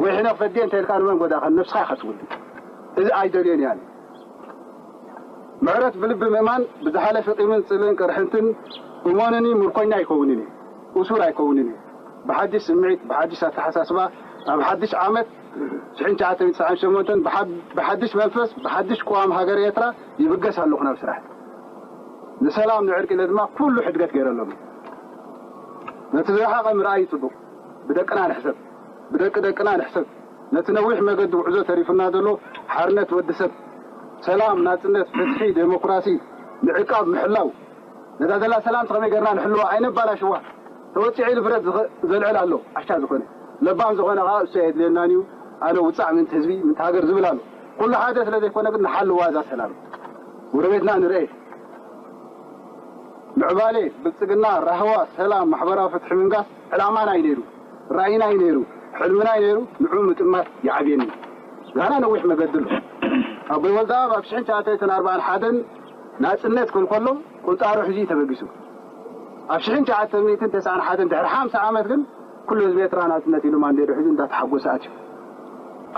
ወይ ሕነ ክፈድየ እንተ ኢልካ ንመን ጎዳእካ? ነብስኻ ኢኻ ትውድእ። እዚ ኣይደልዮን እየ ኣነ። ምሕረት ብልቢ ምእማን ብዝሓለፈ ቂምን ጽልእን ቅርሕንትን እመኑኒ ምርኮኛ ኣይከውንን እየ። እሱር ኣይከውንን እየ። ብሓድሽ ስምዒት፣ ብሓድሽ ኣተሓሳስባ ኣብ ሓድሽ ዓመት ሽሕን ትሽዓተ ሚእትን ትስዓን ሸሞንተን ብሓ- ብሓድሽ መንፈስ ብሓድሽ ቅዋም ሃገር ኤርትራ ይብገስ ኣለኹ ናብ ስራሕ። ንሰላም ንዕርቂ ኢለ ድማ ኩሉ ሕድገት ገይረ ኣለኹ። ነቲ ዝረሓቐ ምርኣይ እዩ ጽቡቕ። ብደቅና ንሕሰብ፣ ብደቂ ደቅና ንሕሰብ። ነቲ ነዊሕ መገዲ ጉዕዞ ተሪፉና ዘሎ ሓርነት ወዲ ሰብ፣ ሰላም፣ ናጽነት፣ ፍትሒ፣ ዴሞክራሲ ምዕቃብ ምሕላው። ነዛ ዘላ ሰላም ከመይ ጌርና ንሕልዋ ኣይነባላሽዋ። ተወጺዑ ኢሉ ብረት ዝኸ- ዘልዕል ኣሎ ዓሻ ዝኾነ። ለባም ዝኾነ ከኣ እሱ ኣየድልየናን እዩ። ኣነ ውጻዕ ምእንቲ ህዝቢ ምእንቲ ሃገር ዝብል ኣሎ። ኩሉ ሓደ ስለ ዘይኮነ ግን ንሓልዋ እዛ ሰላም። ጎረቤትና ንርኤ። ምዕባሌ፣ ብልጽግና፣ ራህዋ፣ ሰላም፣ ማሕበራዊ ፍትሒ ምንጋስ ዕላማና እዩ ነይሩ፣ ራእይና እዩ ነይሩ፣ ሕልምና እዩ ነይሩ። ንዑ ምጥማት ይዓብየኒ። ዛና ነዊሕ መገዲ ኣሎ። ኣቦይ ወልደኣብ ኣብ ሽሕን ትሽዓተ ሚእትን ኣርባዓን ሓደን ናጽነት ክብል ከሎ ቁንጣሮ ሒዙ እዩ ተበጊሱ። ኣብ ሽሕን ትሽዓተ ሚእትን ተስዓን ሓደን ድሕሪ ሓምሳ ዓመት ግን ኩሉ ህዝቢ ኤርትራ ናጽነት ኢሉ ማንዴሮ ሒዙ እንዳተሓጎሰ ኣትዩ።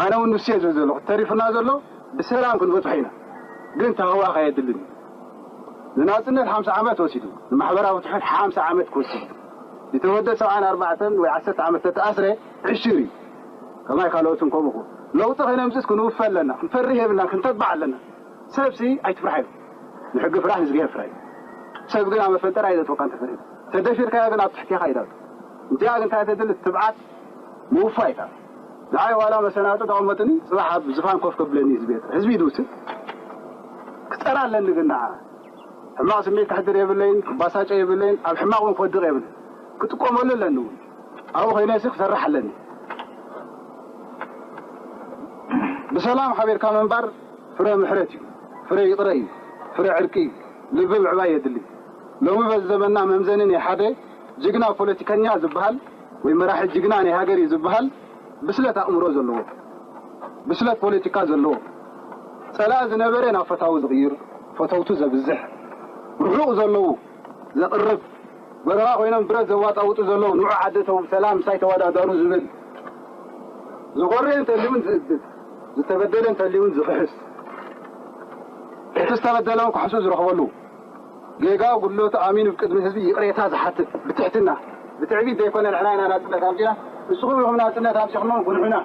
ኣነ እውን ንሱ እየ ዝብል ዘለኹ። ተሪፉና ዘሎ ብሰላም ክንበጽሖ ኢና። ግን ተህዋኽ ኣየድልን እዩ። ንናጽነት ሓምሳ ዓመት ወሲዱ፣ ንማሕበራዊ ፍትሒ ሓምሳ ዓመት ክወስድ እዩ። ዝተወደ ሰብዓን ኣርባዕተን ወይ ዓሰርተ ዓመት ተተኣስረ ዕሽር እዩ። ከማይ ካልኦትን ከምኡ። ለውጢ ከነምጽእስ ክንውፈ ኣለና፣ ክንፈርህ የብልና፣ ክንተባዕ ኣለና። ሰብሲ ኣይትፍራሕ እዩ። ንሕጊ ፍራሕ፣ ንእዝግሄር ፍራሕ እዩ። ሰብ ግን ኣብ መፈንጠራ እዩ ዘጥወካ እንተፈሪዱ። ተደፊርካዮ ግን ኣብ ትሕቴኻ እዩ ዳሉ። እንቲኣ ግን እንታይ ተድሊ ትብዓት ምውፋይ እታ። ንዓይ ዋላ መሰናጡ ተቐመጥኒ፣ ጽባሕ ኣብ ዝፋን ኮፍ ከብለኒ ህዝቢ ኤርትራ። ህዝቢ ይድውስን። ክጸራ ኣለኒ ግን ንዓ። ሕማቕ ስምዒት ከሕድር የብለይን፣ ክባሳጨ የብለይን፣ ኣብ ሕማቕ እውን ክወድቕ የብለይን። ክጥቀመሉ ኣለኒ እውን። ኣብኡ ኮይነ ሲ ክሰርሕ ኣለኒ። ብሰላም ሓቢርካ ምንባር ፍረ ምሕረት እዩ። ፍረ ይቕረ እዩ። ፍረ ዕርቂ እዩ። ልቢ ምዕባይ የድሊ። ሎሚ በዚ ዘመንና መምዘኒ ናይ ሓደ ጅግና ፖለቲከኛ ዝበሃል ወይ መራሒ ጅግና ናይ ሃገር እዩ ዝበሃል ብስለት ኣእምሮ ዘለዎ፣ ብስለት ፖለቲካ ዘለዎ፣ ጸላኢ ዝነበረ ናብ ፈታዊ ዝቕይር፣ ፈተውቱ ዘብዝሕ፣ ርሑቕ ዘለዉ ዘቕርብ፣ በረኻ ኮይኖም ብረት ዘዋጣውጡ ዘለዉ ንዑ ዓዲ እተው ብሰላም ምሳይ ተወዳደሩ ዝብል፣ ዝኾርየ እንተልዩን ዝእድብ፣ ዝተበደለ እንተልዩን ዝኽሕስ፣ እቲ ዝተበደለውን ክሕሱ ዝረኽበሉ፣ ጌጋ ጉድለቱ ኣሚኑ ብቅድሚ ህዝቢ ይቕሬታ ዝሓትት ብትሕትና፣ ብትዕቢት ዘይኮነ ንሕና ኢና ናጽነት ኣምጺና፣ ንስኹም ኢኹም ናጽነት ኣምጺኹሞ፣ ጉንሑና፣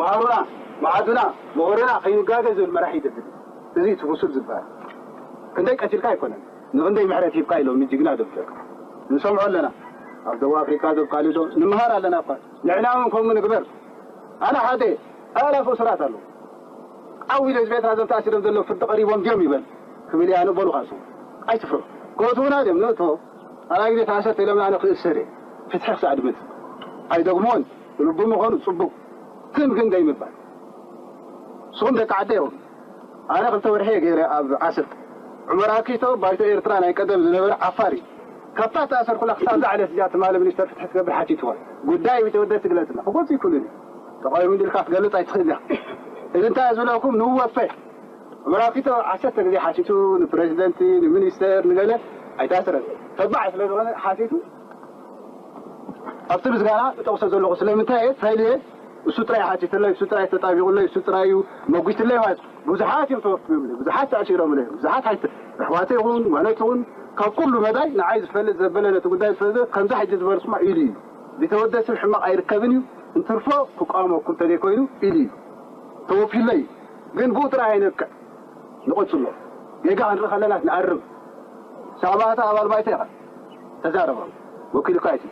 መሃሩና፣ መዓዱና፣ ምሁርና ከይንጋገ ዝብል መራሒ ይደሊ። እዚ እቲ ብሱል ዝበሃል። ክንደይ ቀቲልካ ኣይኮነን፣ ንክንደይ ምሕረት ሂብካ ኢሎም ጅግና ደብደብ ንሰምዖ ኣለና። ኣብ ደቡብ ኣፍሪካ ዶብ ካሊዶ ንምሃር ኣለና እኳ። ንሕና እውን ከምኡ ንግበር። ኣነ ሓደ ኣላፍ እሱራት ኣለዉ። ዓው ኢለ ህዝቢ ኤርትራ እዞም ተኣሲሮም ዘለዉ ፍርዲ ቀሪቦም ድዮም ይበል ክብል እየ ኣነ በሉ ካሱ። ኣይትፍርሑ። ክእትዉና ድዮም ንእቶ። ካልኣይ ግዜ ተኣሰር ተኢሎምና ኣነ ክእሰር እየ። ፍትሒ ክሳዕ ድመጽእ ኣይደግሞን። ልቡ ምኾኑ ጽቡቕ። ትም ግን ደይምባል። ንስኹም ደቂ ዓደ ይኹን። ኣነ ክልተ ወርሒ እየ ገይረ ኣብ ዓሰብ። ዑመር ኣኪቶ ባይቶ ኤርትራ ናይ ቀደም ዝነበረ ዓፋር እዩ። ካብታ ተኣሰርኩላ ክሳብ እዛ ዕለት እዚኣ ትማሊ ሚኒስተር ፍትሒ ክገብር ሓቲትዎ። ጉዳይ ቢተወደስ ትግለጽና። ክገልጽ ይክእሉን እዩ። ተቃዊሙ እንዲልካ ክትገልጽ ኣይትኽእል እያ። እዚ እንታይ እየ ዝብለኩም ንወፈ ኣመራኪቶ ዓሰርተ ግዜ ሓቲቱ ንፕረዚደንቲ፣ ንሚኒስተር፣ ንገለ ኣይታስረን። ተባዕ ስለ ዝኾነ ሓቲቱ ኣብቲ ምስጋና እጠቕሶ ዘለኹ ስለምንታይ እየ ተልየ እሱ ጥራይ ሓቲተለይ፣ እሱ ጥራይ ተጣቢቑለይ፣ እሱ ጥራይ እዩ መጒትለይ ማለት ብዙሓት እዮም ተወፊዮምለይ፣ ብዙሓት ተኣሲሮምለይ፣ ብዙሓት ሓይተ ኣሕዋተ ይኹን ማለት እውን ካብ ኩሉ መዳይ ንዓይ ዝፈልጥ ዘበለ ነቲ ጉዳይ ዝፈልጥ ከምዚ ሕጂ ዝበልኩማ ኢሉ እዩ ቢተወደስ ሕማቕ ኣይርከብን እዩ እንትርፎ ክቃወመኩም ተዘይኮይኑ ኢሉ እዩ ተወፊለይ። ግን ብኡ ጥራይ ኣይነብቅዕ። ንቐጽሎ። ጌጋ ክንርኢ ከለና ንኣርም። ሳባታ ኣባል ባይቶ ኢኻ። ተዛረባ። ወኪልካ ኣይት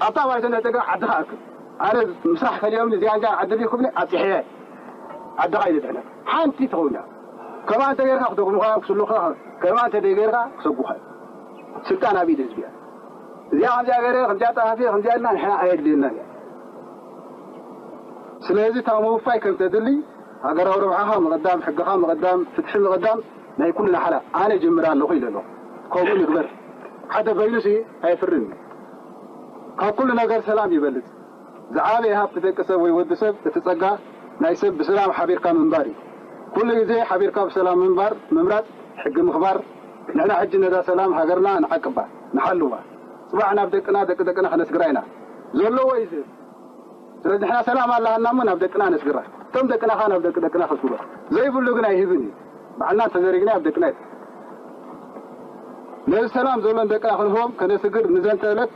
ኣብታ ባይቶ እንዳ ጸጋ ዓድኻ ኣክል። ኣነ ምስራሕ ከልዮም እዚኣ እንጃ ዓዲ ዲኹም ኣብጽሕየ። ዓድኻ እዩ ዘድሕነካ። ሓንቲ ትኸውን እያ። ከማን እንተ ጌርካ ክደግሙኻ እዮም፣ ክስሉኻ እዮም። ከማን እንተ ደይ ጌርካ ክሰጉኻ እዮም። ስልጣን ኣብ ኢድ ህዝቢ እያ። እዚኣ ከምዚኣ ገይረ፣ ከምዚኣ ጸሓፊ፣ ከምዚኣ ኢልና ንሕና ኣየድልየናን እያ። ስለዚ እታ ምውፋይ ከም ተድሊ ሃገራዊ ረብሓኻ ምቕዳም፣ ሕግኻ ምቕዳም፣ ፍትሒ ምቕዳም ናይ ኩልና ሓላ ኣነ ጅምር ኣለኹ ኢለ ኣለኹ። ከምኡ ንግበር። ሓደ በይኑሲ ኣየፍርን እዩ። ካብ ኩሉ ነገር ሰላም ይበልጽ። ዝዓበየ ሃብቲ ደቂ ሰብ ወይ ወዲ ሰብ እቲ ጸጋ ናይ ሰብ ብሰላም ሓቢርካ ምንባር እዩ። ኩሉ ግዜ ሓቢርካ ብሰላም ምንባር ምምራጽ ሕጊ ምኽባር። ንሕና ሕጂ ነዛ ሰላም ሃገርና ንዓቅባ፣ ንሓልዋ። ጽባሕ ናብ ደቅና ደቂ ደቅና ከነስግራ ኢና። ዘለዎ እዩ ዝህብ። ስለዚ ንሕና ሰላም ኣላሃና እሞ ናብ ደቅና ነስግራ። እቶም ደቅና ኸኣ ናብ ደቂ ደቅና ከስግሩ። ዘይብሉ ግን ኣይህብን እዩ። ባዕልና እንተዘሪግና ኣብ ደቅና እዩ። ነዚ ሰላም ዘሎን ደቅና ክንህቦም ከነስግር ንዘንተ ዕለት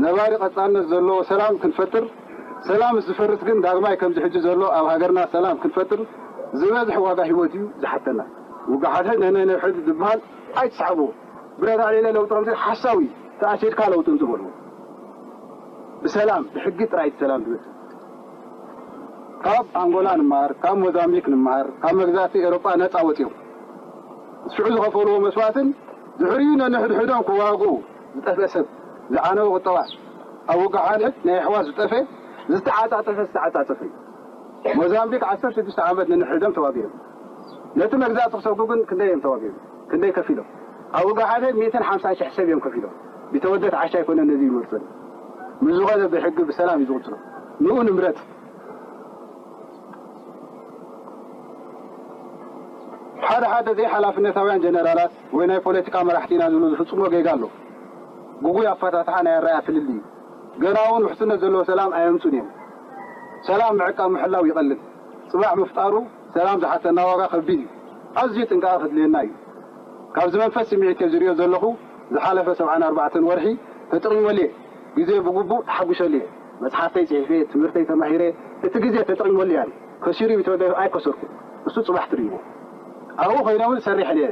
ነባሪ ቀጻልነት ዘለዎ ሰላም ክንፈጥር፣ ሰላም ምስ ዝፈርስ ግን ዳግማይ ከምዚ ሕጂ ዘሎ ኣብ ሃገርና ሰላም ክንፈጥር ዝበዝሕ ዋጋ ህይወት እዩ ዝሓተና። ውግእ ሓድሕድ ነናይ ነውሕድ ዝበሃል ኣይትስሓብዎ። ብረት ኣልዒለ ለውጢ ከምዚ ሓሳዊ ተኣሲድካ ለውጢ እንተበልዎ ብሰላም ብሕጊ ጥራይ እቲ ሰላም ዝመጽእ። ካብ ኣንጎላ ንመሃር፣ ካብ ሞዛምቢክ ንመሃር፣ ካብ መግዛእቲ ኤውሮጳ ነጻ ወጺኦም ሽዑ ዝኸፈልዎ መስዋእትን ድሕሪኡ ነንሕድሕዶም ክዋግኡ ዝጠፍአ ሰብ ዝዓነወ ቁጠባ ኣብ ውግእ ሓድሕድ ናይ ኣሕዋት ዝጠፈ ዝተዓጻጸፈ ዝተዓጻጸፈ እዩ። ሞዛምቢክ ዓሰርተ ሽዱሽተ ዓመት ነንሕድሕዶም ተዋጊኦም ነቲ መግዛእቲ ክሰጉ ግን ክንደይ እዮም ተዋጊኦም? ክንደይ ከፊሎም? ኣብ ውግእ ሓድሕድ ሚእትን ሓምሳን ሽሕ ሰብ እዮም ከፊሎም። ቢተወደት ዓሻ ኣይኮነን ነዚ ይመርጸን። ምስ ዝኾነ ብሕጊ ብሰላም እዩ ዝቕጽሎ። ንኡ ንምረጽ። ሓደ ሓደ ዘይሓላፍነታውያን ጀነራላት ወይ ናይ ፖለቲካ መራሕቲ ኢና ዝብሉ ዝፍጽሞ ጌጋ ኣሎ። ግጉይ ኣፈታትሓ ናይ ኣረኣእያ ፍልልይ እዩ። ገና እውን ውሕስነት ዘለዎ ሰላም ኣየምጹን እዮም። ሰላም ምዕቃብ ምሕላው ይቐልል። ጽባሕ ምፍጣሩ ሰላም ዝሓተና ዋጋ ከቢድ እዩ። ኣዝዩ ጥንቃቐ ከድልየና እዩ። ካብዚ መንፈስ ስምዒት እየ ዝሪኦ ዘለኹ። ዝሓለፈ ሰብዓን ኣርባዕተን ወርሒ ተጠቒመሉ እየ። ግዜ ብግቡእ ተሓጒሰሉ እየ። መጽሓፍተይ ጽሒፈ፣ ትምህርተይ ተማሂረ፣ እቲ ግዜ ተጠቒመሉ እየ። ከሲሩ እዩ ተወደ ኣይከሰርኩን። እሱ ጽባሕ ትርእይዎ። ኣብኡ ኮይነ እውን ሰሪሐ ነይረ።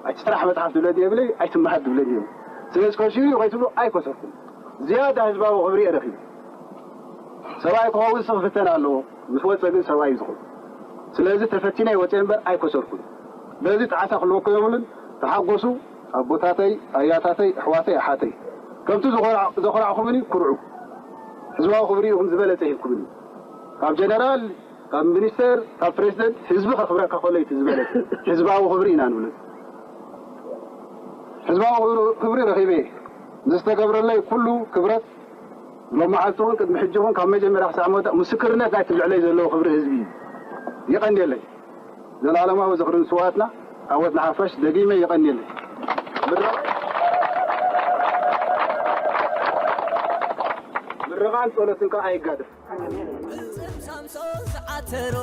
ኣቲ ስራሕ መጽሓፍ ድብለኒ የብለይ፣ ኣይትመሃር ድብለኒ የብለይ። ስለዚ ከሲሩ እዩ ከይትብሉ ኣይከሰርኩን። ዝያዳ ህዝባዊ ክብሪ እየ ረኺበ። ሰብኣይ ክኸውን ስኽ ክፍተን ኣለዎ። ምስ ወጸ ግን ሰብኣይ እዩ ዝኸውን። ስለዚ ተፈቲነ ይወጸ እምበር ኣይከሰርኩን። በዚ ጣዕሳ ክህልወኩም የብሉን። ተሓጎሱ ኣቦታተይ፣ ኣያታተይ፣ ኣሕዋተይ፣ ኣሓተይ። ከምቲ ዝኾራ-፣ ዘኹራዕኩምኒ ኩርዑ። ህዝባዊ ክብሪ ኢኹም ዝበለጸ ሂብኩምኒ። ካብ ጀነራል፣ ካብ ሚኒስተር፣ ካብ ፕሬዚደንት ህዝቢ ከኽብረካ ከሎ እዩ እቲ ዝበለጸ። ህዝባዊ ክብሪ ኢና ንብሎ። ህዝባዊ ክብሪ፣ ክብሪ ረኺበ እየ። ንዝተገብረለይ ኩሉ ክብረት ሎም መዓልቲ እውን ቅድሚ ሕጂ እውን ካብ መጀመርያ ክሳዕ መወዳእ ምስክርነት ናይቲ ልዕለይ ዘለዎ ክብሪ ህዝቢ እዩ። የቐንየለይ። ዘላለማዊ ዝኽሪ ንስውኣትና፣ ዓወት ንሓፋሽ። ደጊመ የቐንየለይ። ምረ-፣ ምርቓን ጸሎትን ከኣ ኣይጋደፍ። ብጽም ሳምሶን ዝዓተሮ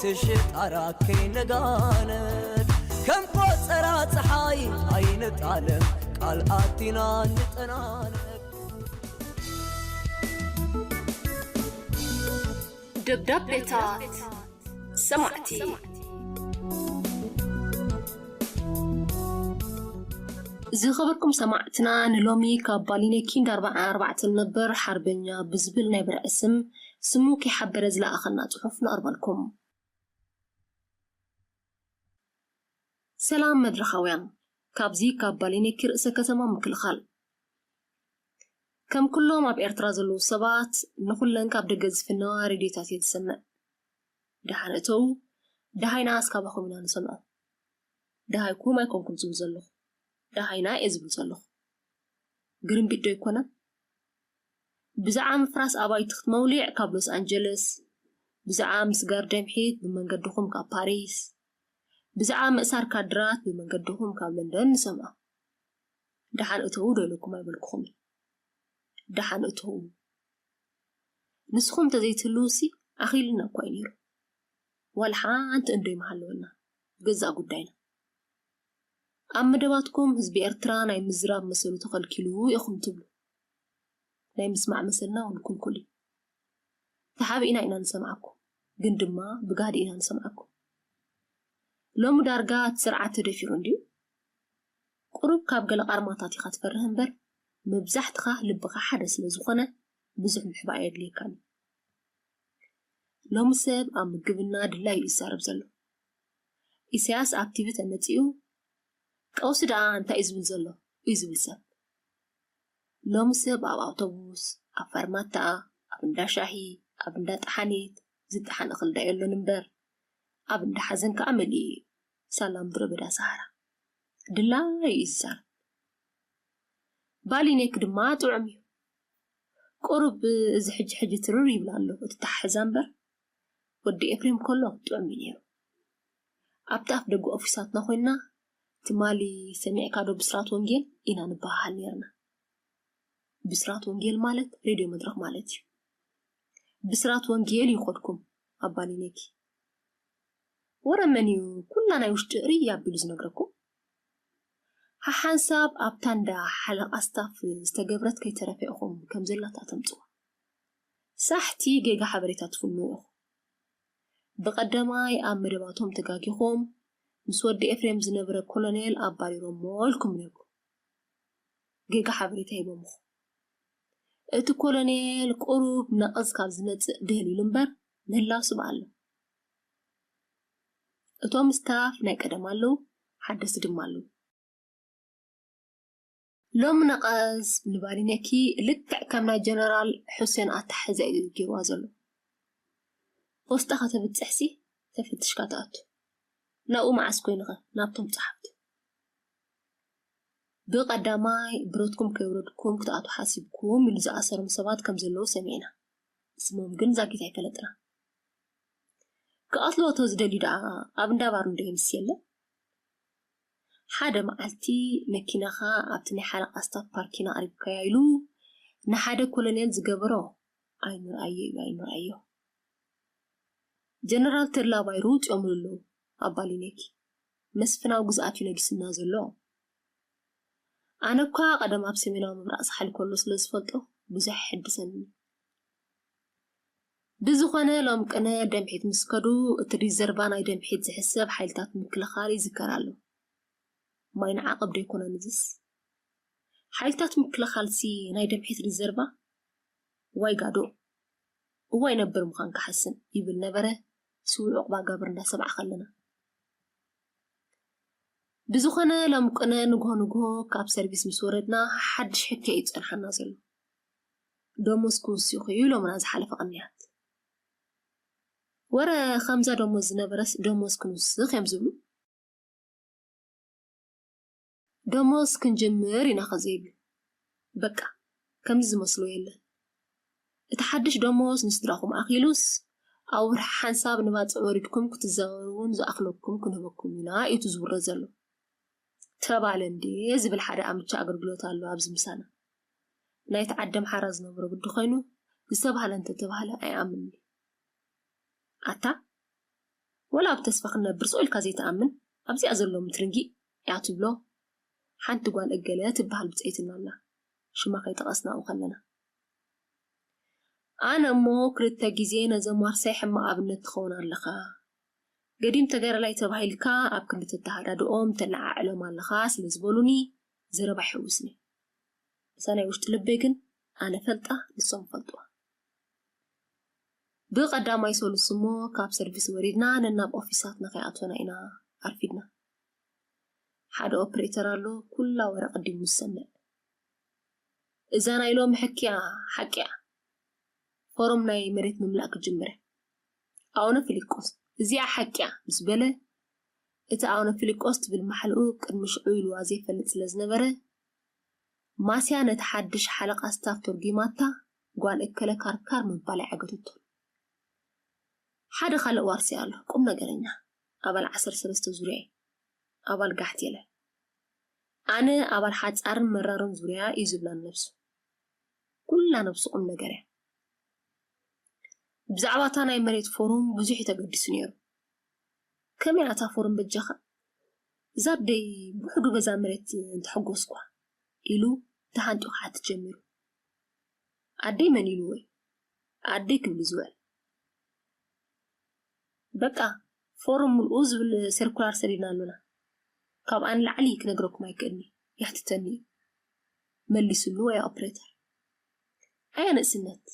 ትሽጣራ ከይነጋነድ፣ ከም ቆጸራ ጸሓይ ኣይንጣለም፣ ቃል ኣቲና ንጠናነቅ። ደብዳቤታት ሰማዕቲ። ዝኸበርኩም ሰማዕትና፣ ንሎሚ ካብ ባሊነ ኪንድ ኣርባዓ ኣርባዕተ ነበር ሓርበኛ ብዝብል ናይ በርዐ ስም፣ ስሙ ከይሓበረ ዝለኣኸና ጽሑፍ ነቕርበልኩም። ሰላም መድረኻውያን፣ ካብዚ ካብ ባሊኔኪ ርእሰ ከተማ ምክልኻል። ከም ኩሎም ኣብ ኤርትራ ዘለዉ ሰባት፣ ንኹለን ካብ ደገ ዝፍነዋ ሬድዮታት እየ ዝሰምዕ። ደሓን እተዉ፣ ደሃይናስ ካባኹም ኢና ንሰምዖ። ደሃይኩም ኣይኮንኩን ዝብል ዘለኹ፣ ደሃይና እየ ዝብል ዘለኹ። ግርምቢጥ ዶ ኣይኮነን? ብዛዕባ ምፍራስ ኣባይቲ ክትመውሊዕ ካብ ሎስ ኣንጀለስ፣ ብዛዕባ ምስጋር ደምሒት ብመንገድኹም ካብ ፓሪስ፣ ብዛዕባ ምእሳር ካድራት ብመንገድኹም ካብ ለንደን ንሰምዖ። ደሓን እተዉ ዶ ኢለኩም ኣይበልኩኹምን? ደሓን እተዉ። ንስኹም ተዘይትህልዉሲ ኣኺሉና እኳ እዩ ነይሩ። ዋላ ሓንቲ እንዶ ይመሃለወና፣ ገዛእ ጉዳይና። ኣብ መደባትኩም ህዝቢ ኤርትራ ናይ ምዝራብ መሰሉ ተኸልኪሉ ኢኹም ትብሉ። ናይ ምስማዕ መሰልና እውን ክልኩል እዩ። ተሓቢእና ኢና ንሰምዓኩም፣ ግን ድማ ብጋህዲ ኢና ንሰምዓኩም። ሎሚ ዳርጋ እቲ ስርዓት ተደፊሩ እንድዩ። ቁሩብ ካብ ገለ ቃርማታት ኢኻ ትፈርህ እምበር፣ መብዛሕትኻ ልብኻ ሓደ ስለ ዝኾነ ብዙሕ ምሕባእ ኣየድልየካን እዩ። ሎሚ ሰብ ኣብ ምግብና ድላዩ እዩ ዝዛረብ ዘሎ። ኢሳያስ ኣብ ቲቪ ተመጺኡ፣ ቀውሲ ደኣ እንታይ እዩ ዝብል ዘሎ እዩ ዝብል ሰብ። ሎሚ ሰብ ኣብ ኣውቶቡስ፣ ኣብ ፋርማታ፣ ኣብ እንዳ ሻሂ፣ ኣብ እንዳ ጠሓኒት፣ ዝጠሓን እኽል ዳ የሎን እምበር፣ ኣብ እንዳ ሓዘን ከኣ መሊኡ እዩ። ሳላ ምድረ በዳ ሰሃራ። ድላዩ እዩ ዝዛረብ። ባሊኔክ ድማ ጥዑም እዩ። ቁሩብ እዚ ሕጂ ሕጂ ትርር ይብል ኣሎ እቲ ተሓሕዛ እምበር፣ ወዲ ኤፍሬም ከሎ ጥዑም እዩ ነይሩ። ኣብቲ ኣፍ ደገ ኦፊሳትና ኮይንና፣ ትማሊ ሰሚዕካ ዶ ብስራት ወንጌል ኢና ንበሃሃል ነይርና። ብስራት ወንጌል ማለት ሬድዮ መድረኽ ማለት እዩ። ብስራት ወንጌል እዩ ኮድኩም ኣብ ባሊኔኪ። ወረ መን እዩ ኩላ ናይ ውሽጢ ርይ ኣቢሉ ዝነግረኩም? ሓሓንሳብ ኣብታ እንዳ ሓለቓ ስታፍ ዝተገብረት ከይተረፈ ኢኹም ከም ዘላታ ተምጽዋ። ሳሕቲ ጌጋ ሓበሬታ ትፍኑ ኢኹም። ብቐዳማይ ኣብ መደባቶም ተጋጊኹም፣ ምስ ወዲ ኤፍሬም ዝነበረ ኮሎኔል ኣባሪሮሞ ኢልኩም ነርኩም። ጌጋ ሓበሬታ ሂቦምኹም። እቲ ኮሎኔል ቁሩብ ነቐዝ ካብ ዝመጽእ ድህል ኢሉ እምበር ምህላው ስብ ኣሎ። እቶም ስታፍ ናይ ቀደም ኣለዉ፣ ሓደስቲ ድማ ኣለዉ። ሎሚ ነቐዝ ንባሊነኪ ልክዕ ከም ናይ ጀነራል ሑሴን ኣተሓሕዛ እዩ ገይርዋ ዘሎ። ፖስጣ ከተብጽሕሲ ተፈትሽካ ትኣቱ። ናብኡ መዓስ ኮይንኸ ናብቶም ጸሓፍቲ? ብቐዳማይ ብረትኩም ከይውረድኩም ክትኣትዉ ሓሲብኩም ኢሉ ዝኣሰሮም ሰባት ከም ዘለዉ ሰሚዕና። ስሞም ግን ዛጊት ኣይፈለጥና። ክቐትልዎ ተዝደልዩ ደኣ ኣብ እንዳ ባር እንዶ የምስ የለ? ሓደ መዓልቲ መኪናኻ ኣብቲ ናይ ሓለቓ ስታፍ ፓርኪን ኣቕሪብካያ ኢሉ ንሓደ ኮሎኔል ዝገበሮ ኣይንርኣዮ እዩ ኣይንርኣዮ። ጀነራል ተድላ ባይሩ ውፅኦምሉ ኣለዉ ኣብ ባሊኔኪ። መስፍናዊ ግዝኣት እዩ ነጊስና ዘሎ። ኣነ እኳ ቀደም ኣብ ሰሜናዊ ምብራቕ ሳሕል ከሎ ስለ ዝፈልጦ ብዙሕ ይሕድሰኒ። ብዝኾነ ሎም ቅነ ደምሒት ምስ ከዱ እቲ ሪዘርቫ ናይ ደምሒት ዝሕሰብ ሓይልታት ምክልኻል ይዝከር ኣሎ። ማይ ንዓቐብ ዶ ኣይኮነን እዝስ? ሓይልታት ምክልኻልሲ ናይ ደምሒት ሪዘርቫ? ዋይ ጋዶ፣ እዋይ ነብር ምዃን ክሓስን ይብል ነበረ ስዉእ ዑቕባ ጋብር እንዳሰማዕ ከለና። ብዝኾነ ሎም ቅነ ንግሆ ንግሆ ካብ ሰርቪስ ምስ ወረድና ሓድሽ ሕቶ እዩ ዝጸንሓና ዘሎ። ደሞዝ ክውስኽ እዩ ኢሎምና ዝሓለፈ ቅንያት። ወረ ከምዛ ደሞዝ ዝነበረስ ደሞዝ ክንውስኽ እዮም ዝብሉ። ደሞዝ ክንጅምር ኢና ከዘይብሉ። በቃ ከምዚ ዝመስሎ የለን። እቲ ሓድሽ ደሞዝ ንስድራኹም ኣኺሉስ ኣብ ወርሒ ሓንሳብ ንባጽዕ ወሪድኩም ክትዘዋወሩ እውን ዝኣኽለኩም ክንህበኩም ኢና እዩ እቲ ዝውረ ዘሎ። ተባለ እንዴ ዝብል ሓደ ኣምቻ ኣገልግሎት ኣሎ ኣብዚ ምሳና። ናይቲ ዓዲ ኣምሓራ ዝነበረ ግዲ ኮይኑ ዝተባህለ እንተተባህለ ኣይኣምንን። ኣታ ወላ ኣብ ተስፋ ክንነብር ስቕ ኢልካ ዘይትኣምን ኣብዚኣ ዘሎ ምትርንጊ እያ ትብሎ ሓንቲ ጓል እገለ ትበሃል ብፀይትና ኣላ ሽማ ከይጠቐስና ኣብኡ ከለና። ኣነ እሞ ክልተ ግዜ ነዞም ዋርሳይ ሕማቕ ኣብነት ትኸውን ኣለኻ። ገዲም ተጋዳላይ ተባሂልካ ኣብ ክንዲ ተተሃዳድኦም ተለዓዕሎም ኣለኻ ስለ ዝበሉኒ ዘረባ ይሕውስኒ። እታ ናይ ውሽጢ ልበይ ግን ኣነ ፈልጣ ንሶም ፈልጥዋ። ብቐዳማይ ሰሉስ እሞ ካብ ሰርቪስ ወሪድና ነናብ ኦፊሳትና ከይኣቶና ኢና ኣርፊድና። ሓደ ኦፕሬተር ኣሎ፣ ኩላ ወረ ቀዲሙ ዝሰምዕ። እዛ ናይ ሎሚ ሕክያ ሓቅያ። ፎርም ናይ መሬት ምምላእ ክጅምር እየ። ኣቡነ ፊልጶስ፣ እዚኣ ሓቅያ ምስ በለ፣ እቲ ኣቡነ ፊልጶስ ትብል ማሕልኡ ቅድሚ ሽዑ ኢልዋ ዘይፈልጥ ስለ ዝነበረ፣ ማስያ ነቲ ሓድሽ ሓለቓ ስታፍ ተርጒማታ፣ ጓል እከለ ካርካር ምባል ኣይዓገተቶን። ሓደ ካልእ ዋርሳይ ኣሎ፣ ቁም ነገረኛ፣ ኣባል ዓሰርተ ሰለስተ ዙርያ እዩ፣ ኣባል ጋሕቴለ። ኣነ ኣባል ሓጻርን መራርን ዙርያ እዩ ዝብላ ነብሱ። ኩላ ነብሱ ቁም ነገር እያ። ብዛዕባ እታ ናይ መሬት ፎርም ብዙሕ እዩ ተገዲሱ ነይሩ። ከመይ እያ እታ ፎርም በጃኻ? እዛ ኣደይ ብውሕዱ ገዛ መሬት እንተሐጎስኳ ኢሉ ተሃንጢቑ ክሓትት ጀሚሩ። ኣደይ መን ኢሉ ወይ ኣደይ ክብል ዝውዕል? በቃ ፎርም ምልኡ ዝብል ሰርኩላር ሰዲድና ኣሎና። ካብኣ ንላዕሊ ክነግረኩም ኣይክእልኒ። የሕትተኒ እዩ። መልስሉ ወይ ኦፕሬተር። ኣየ ንእስነት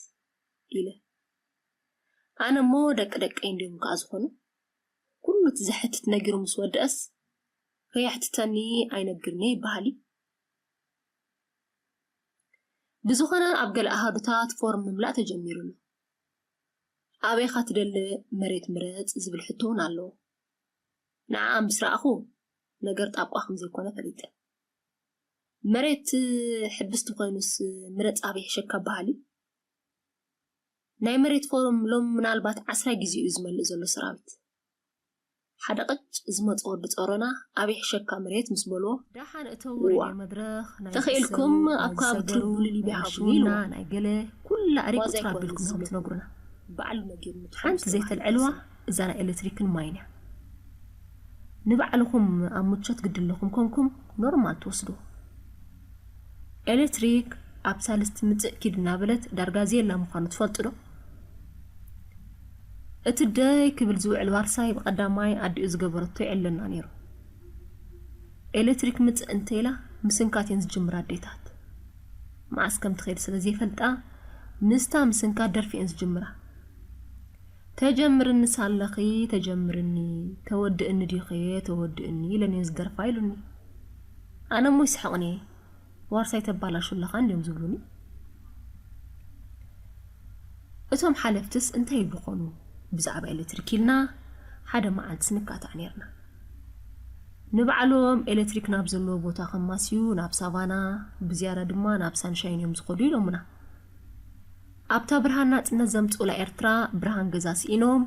ኢለ። ኣነ እሞ ደቂ ደቀይ እንድዮም ከኣ ዝኾኑ። ኩሉ እቲ ዘሕትት ነጊሩ ምስ ወደአስ ከየሕትተኒ ኣይነግርኒ ይበሃል እዩ። ብዝኾነ ኣብ ገለ ኣሃዱታት ፎርም ምምላእ ተጀሚሩ ኣሎ። ኣበይኻ ትደሊ መሬት ምረጽ ዝብል ሕቶ እውን ኣለዎ። ንዓ ምስ ረኣኹ ነገር ጣብቋ ከም ዘይኮነ ፈሊጠ። መሬት ሕብስቲ ኮይኑስ ምረጽ ኣበይ ሕሸካ በሃሊ። ናይ መሬት ፎርም ሎም ምናልባት ዓስራ ግዜ እዩ ዝመልእ ዘሎ ሰራዊት። ሓደ ቅጭ ዝመጸ ወዲ ጸሮና ኣበይ ሕሸካ መሬት ምስ በልዎ፣ ደሓን እተው ዋ። ሬድዮ መድረኽ ናይ ተኽኢልኩም ሰብ ኣብ ከባቢ ኣዘገሩ ትሪቡሊ ሊብያ ናይ ሃብሉ ሽውና ኢልዎ። ናይ ገለ ኩላ ኣሪቁ ዋዛ ጽራ ኣይኮነን ኣቢልኩም ኢኹም ዝስምዕ። ትነግሩና። ባዕሉ ነጊሩኒ ሓንቲ ትፈልጡ ዘይተልዕልዋ ማለት እዩ። እዛ ናይ ኤሌክትሪክን ማይን እያ። ንባዕልኹም ኣብ ምቾት ግዲ ኣለኹም ኮንኩም ኖርማል ትወስዱ። ኤሌክትሪክ ኣብ ሳልስቲ ምጽእ ኪድ እናበለት ዳርጋ ዘየላ ምዃኑ ትፈልጡ ዶ? እቲ ደይ ክብል ዝውዕል ዋርሳይ ብቐዳማይ ኣዲኡ ዝገበረቶ ይዕለና ነይሩ። ኤሌክትሪክ ምጽእ እንተኢላ ምስንካት እየን ዝጅምራ ኣዴታት። መዓስ ከም ትኸይድ ስለ ዘይፈልጣ ምስታ ምስንካት ደርፊ እየን ዝጅምራ። "ተጀምርኒ ሳለኺ ተጀምርኒ፣ ተወድእኒ ዲኺ ተወድእኒ" ኢለን እየን ዝደርፋ ኢሉኒ። ኣነ እሞ ይስሕቕን እየ። "ዋርሳይ ተባላሹ ኣለኻ" እንድዮም ዝብሉኒ። እቶም ሓለፍትስ እንታይ ይብሉ ኾኑ? ብዛዕባ ኤሌክትሪክ ኢልና ሓደ መዓልትስ ንካታዕ ነይርና። ንባዕሎም ኤሌክትሪክ ናብ ዘለዎ ቦታ ከማስዩ ናብ ሳቫና፣ ብዝያዳ ድማ ናብ ሳንሻይን እዮም ዝኸዱ ኢሎምና። ኣብታ ብርሃን ናጽነት ዘምጽኡላ ኤርትራ ብርሃን ገዛ ስኢኖም፣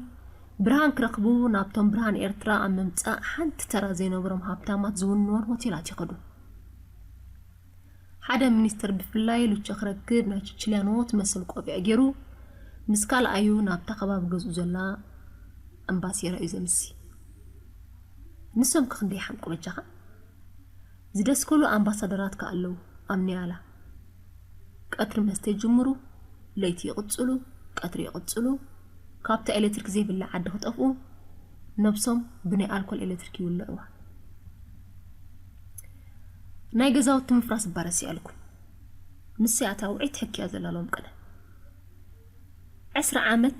ብርሃን ክረኽቡ ናብቶም ብርሃን ኤርትራ ኣብ ምምጻእ ሓንቲ ተራ ዘይነበሮም ሃብታማት ዝውንዎን ሆቴላት ይኸዱ። ሓደ ሚኒስተር ብፍላይ ሉቸ ክረክብ ናይ ቺችልያኖ ትመስል ቆቢዕ ገይሩ፣ ምስ ካልኣዩ ናብታ ከባቢ ገዝኡ ዘላ ኣምባሴራ እዩ ዘምሲ። ንሶም ከ ክንደይ ይሓምቁ በጃኻ? ዝደስከሉ ኣምባሳደራት ከ ኣለዉ ኣብ ኒያላ። ቀትሪ መስተ ይጅምሩ፣ ለይቲ ይቕጽሉ፣ ቀትሪ ይቕጽሉ፣ ካብታ ኤሌክትሪክ ዘይብላ ዓዲ ክጠፍኡ፣ ነብሶም ብናይ ኣልኮል ኤሌክትሪክ ይውልዕዋ። ናይ ገዛውቲ ምፍራስ እባ ረሲዐልኩም። ንሳ እያ እታ ውዕይት ሕክያ ዘላ ሎም ቅነ። ዕስራ ዓመት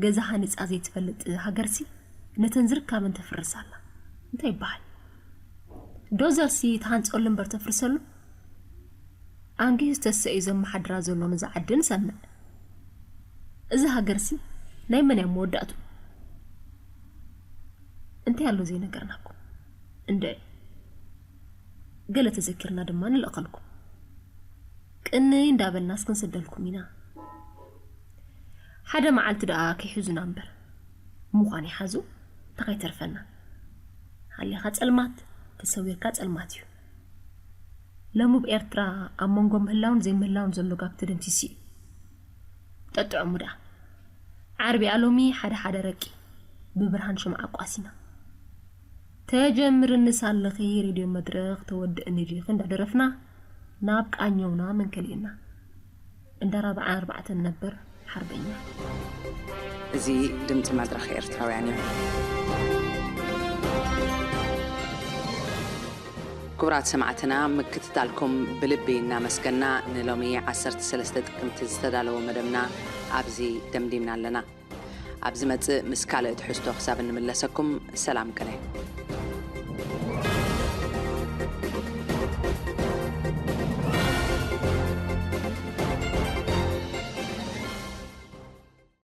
ገዛ ሃኒጻ ዘይትፈልጥ ሃገርሲ ነተን ዝርካበን ተፍርስ ኣላ። እንታይ ይበሃል? ዶዘርሲ ተሃንጸሉ እምበር ተፍርሰሉ? ኣንጊሁ ዝተሰ እዩ ዘመሓድራ ዘሎ ነዛ ዓዲ ንሰምዕ። እዚ ሃገርሲ ናይ መን እያ መወዳእቱ? እንታይ ኣሎ ዘይነገርናኩም? እንድዒ ገለ ተዘኪርና ድማ ንልእኸልኩም። ቅንይ እንዳበልናስ ክንሰደልኩም ኢና። ሓደ መዓልቲ ደኣ ከይሕዙና እምበር ምዃን ይሓዙ፣ እንታይ ከይተርፈና። ሃሊኻ ጸልማት፣ ተሰዊርካ ጸልማት እዩ። ለሙብ ኤርትራ ኣብ መንጎ ምህላውን ዘይምህላውን ዘሎ ጋግ ተደምሲሱ እዩ። ጠጥዑሙ ደኣ። ዓርቢያ ሎሚ ሓደ ሓደ ረቂ ብብርሃን ሽምዓ ኣቋሲና። ተጀምርኒ ሳለኺ ሬድዮ መድረኽ ተወድእኒ ዲኺ እንዳደረፍና ናብ ቃኘውና መንከሊእና። እንዳ ራብዓን ኣርባዕተን ነበር ሓርበኛ። እዚ ድምጺ መድረኽ ኤርትራውያን እዩ። ክቡራት ሰማዕትና፣ ምክትታልኩም ብልቢ እናመስገና፣ ንሎሚ ዓሰርተ ሰለስተ ጥቅምቲ ዝተዳለወ መደብና ኣብዚ ደምዲምና ኣለና። ኣብ ዝመጽእ ምስ ካልእ ትሕዝቶ ክሳብ እንምለሰኩም፣ ሰላም ቅነ።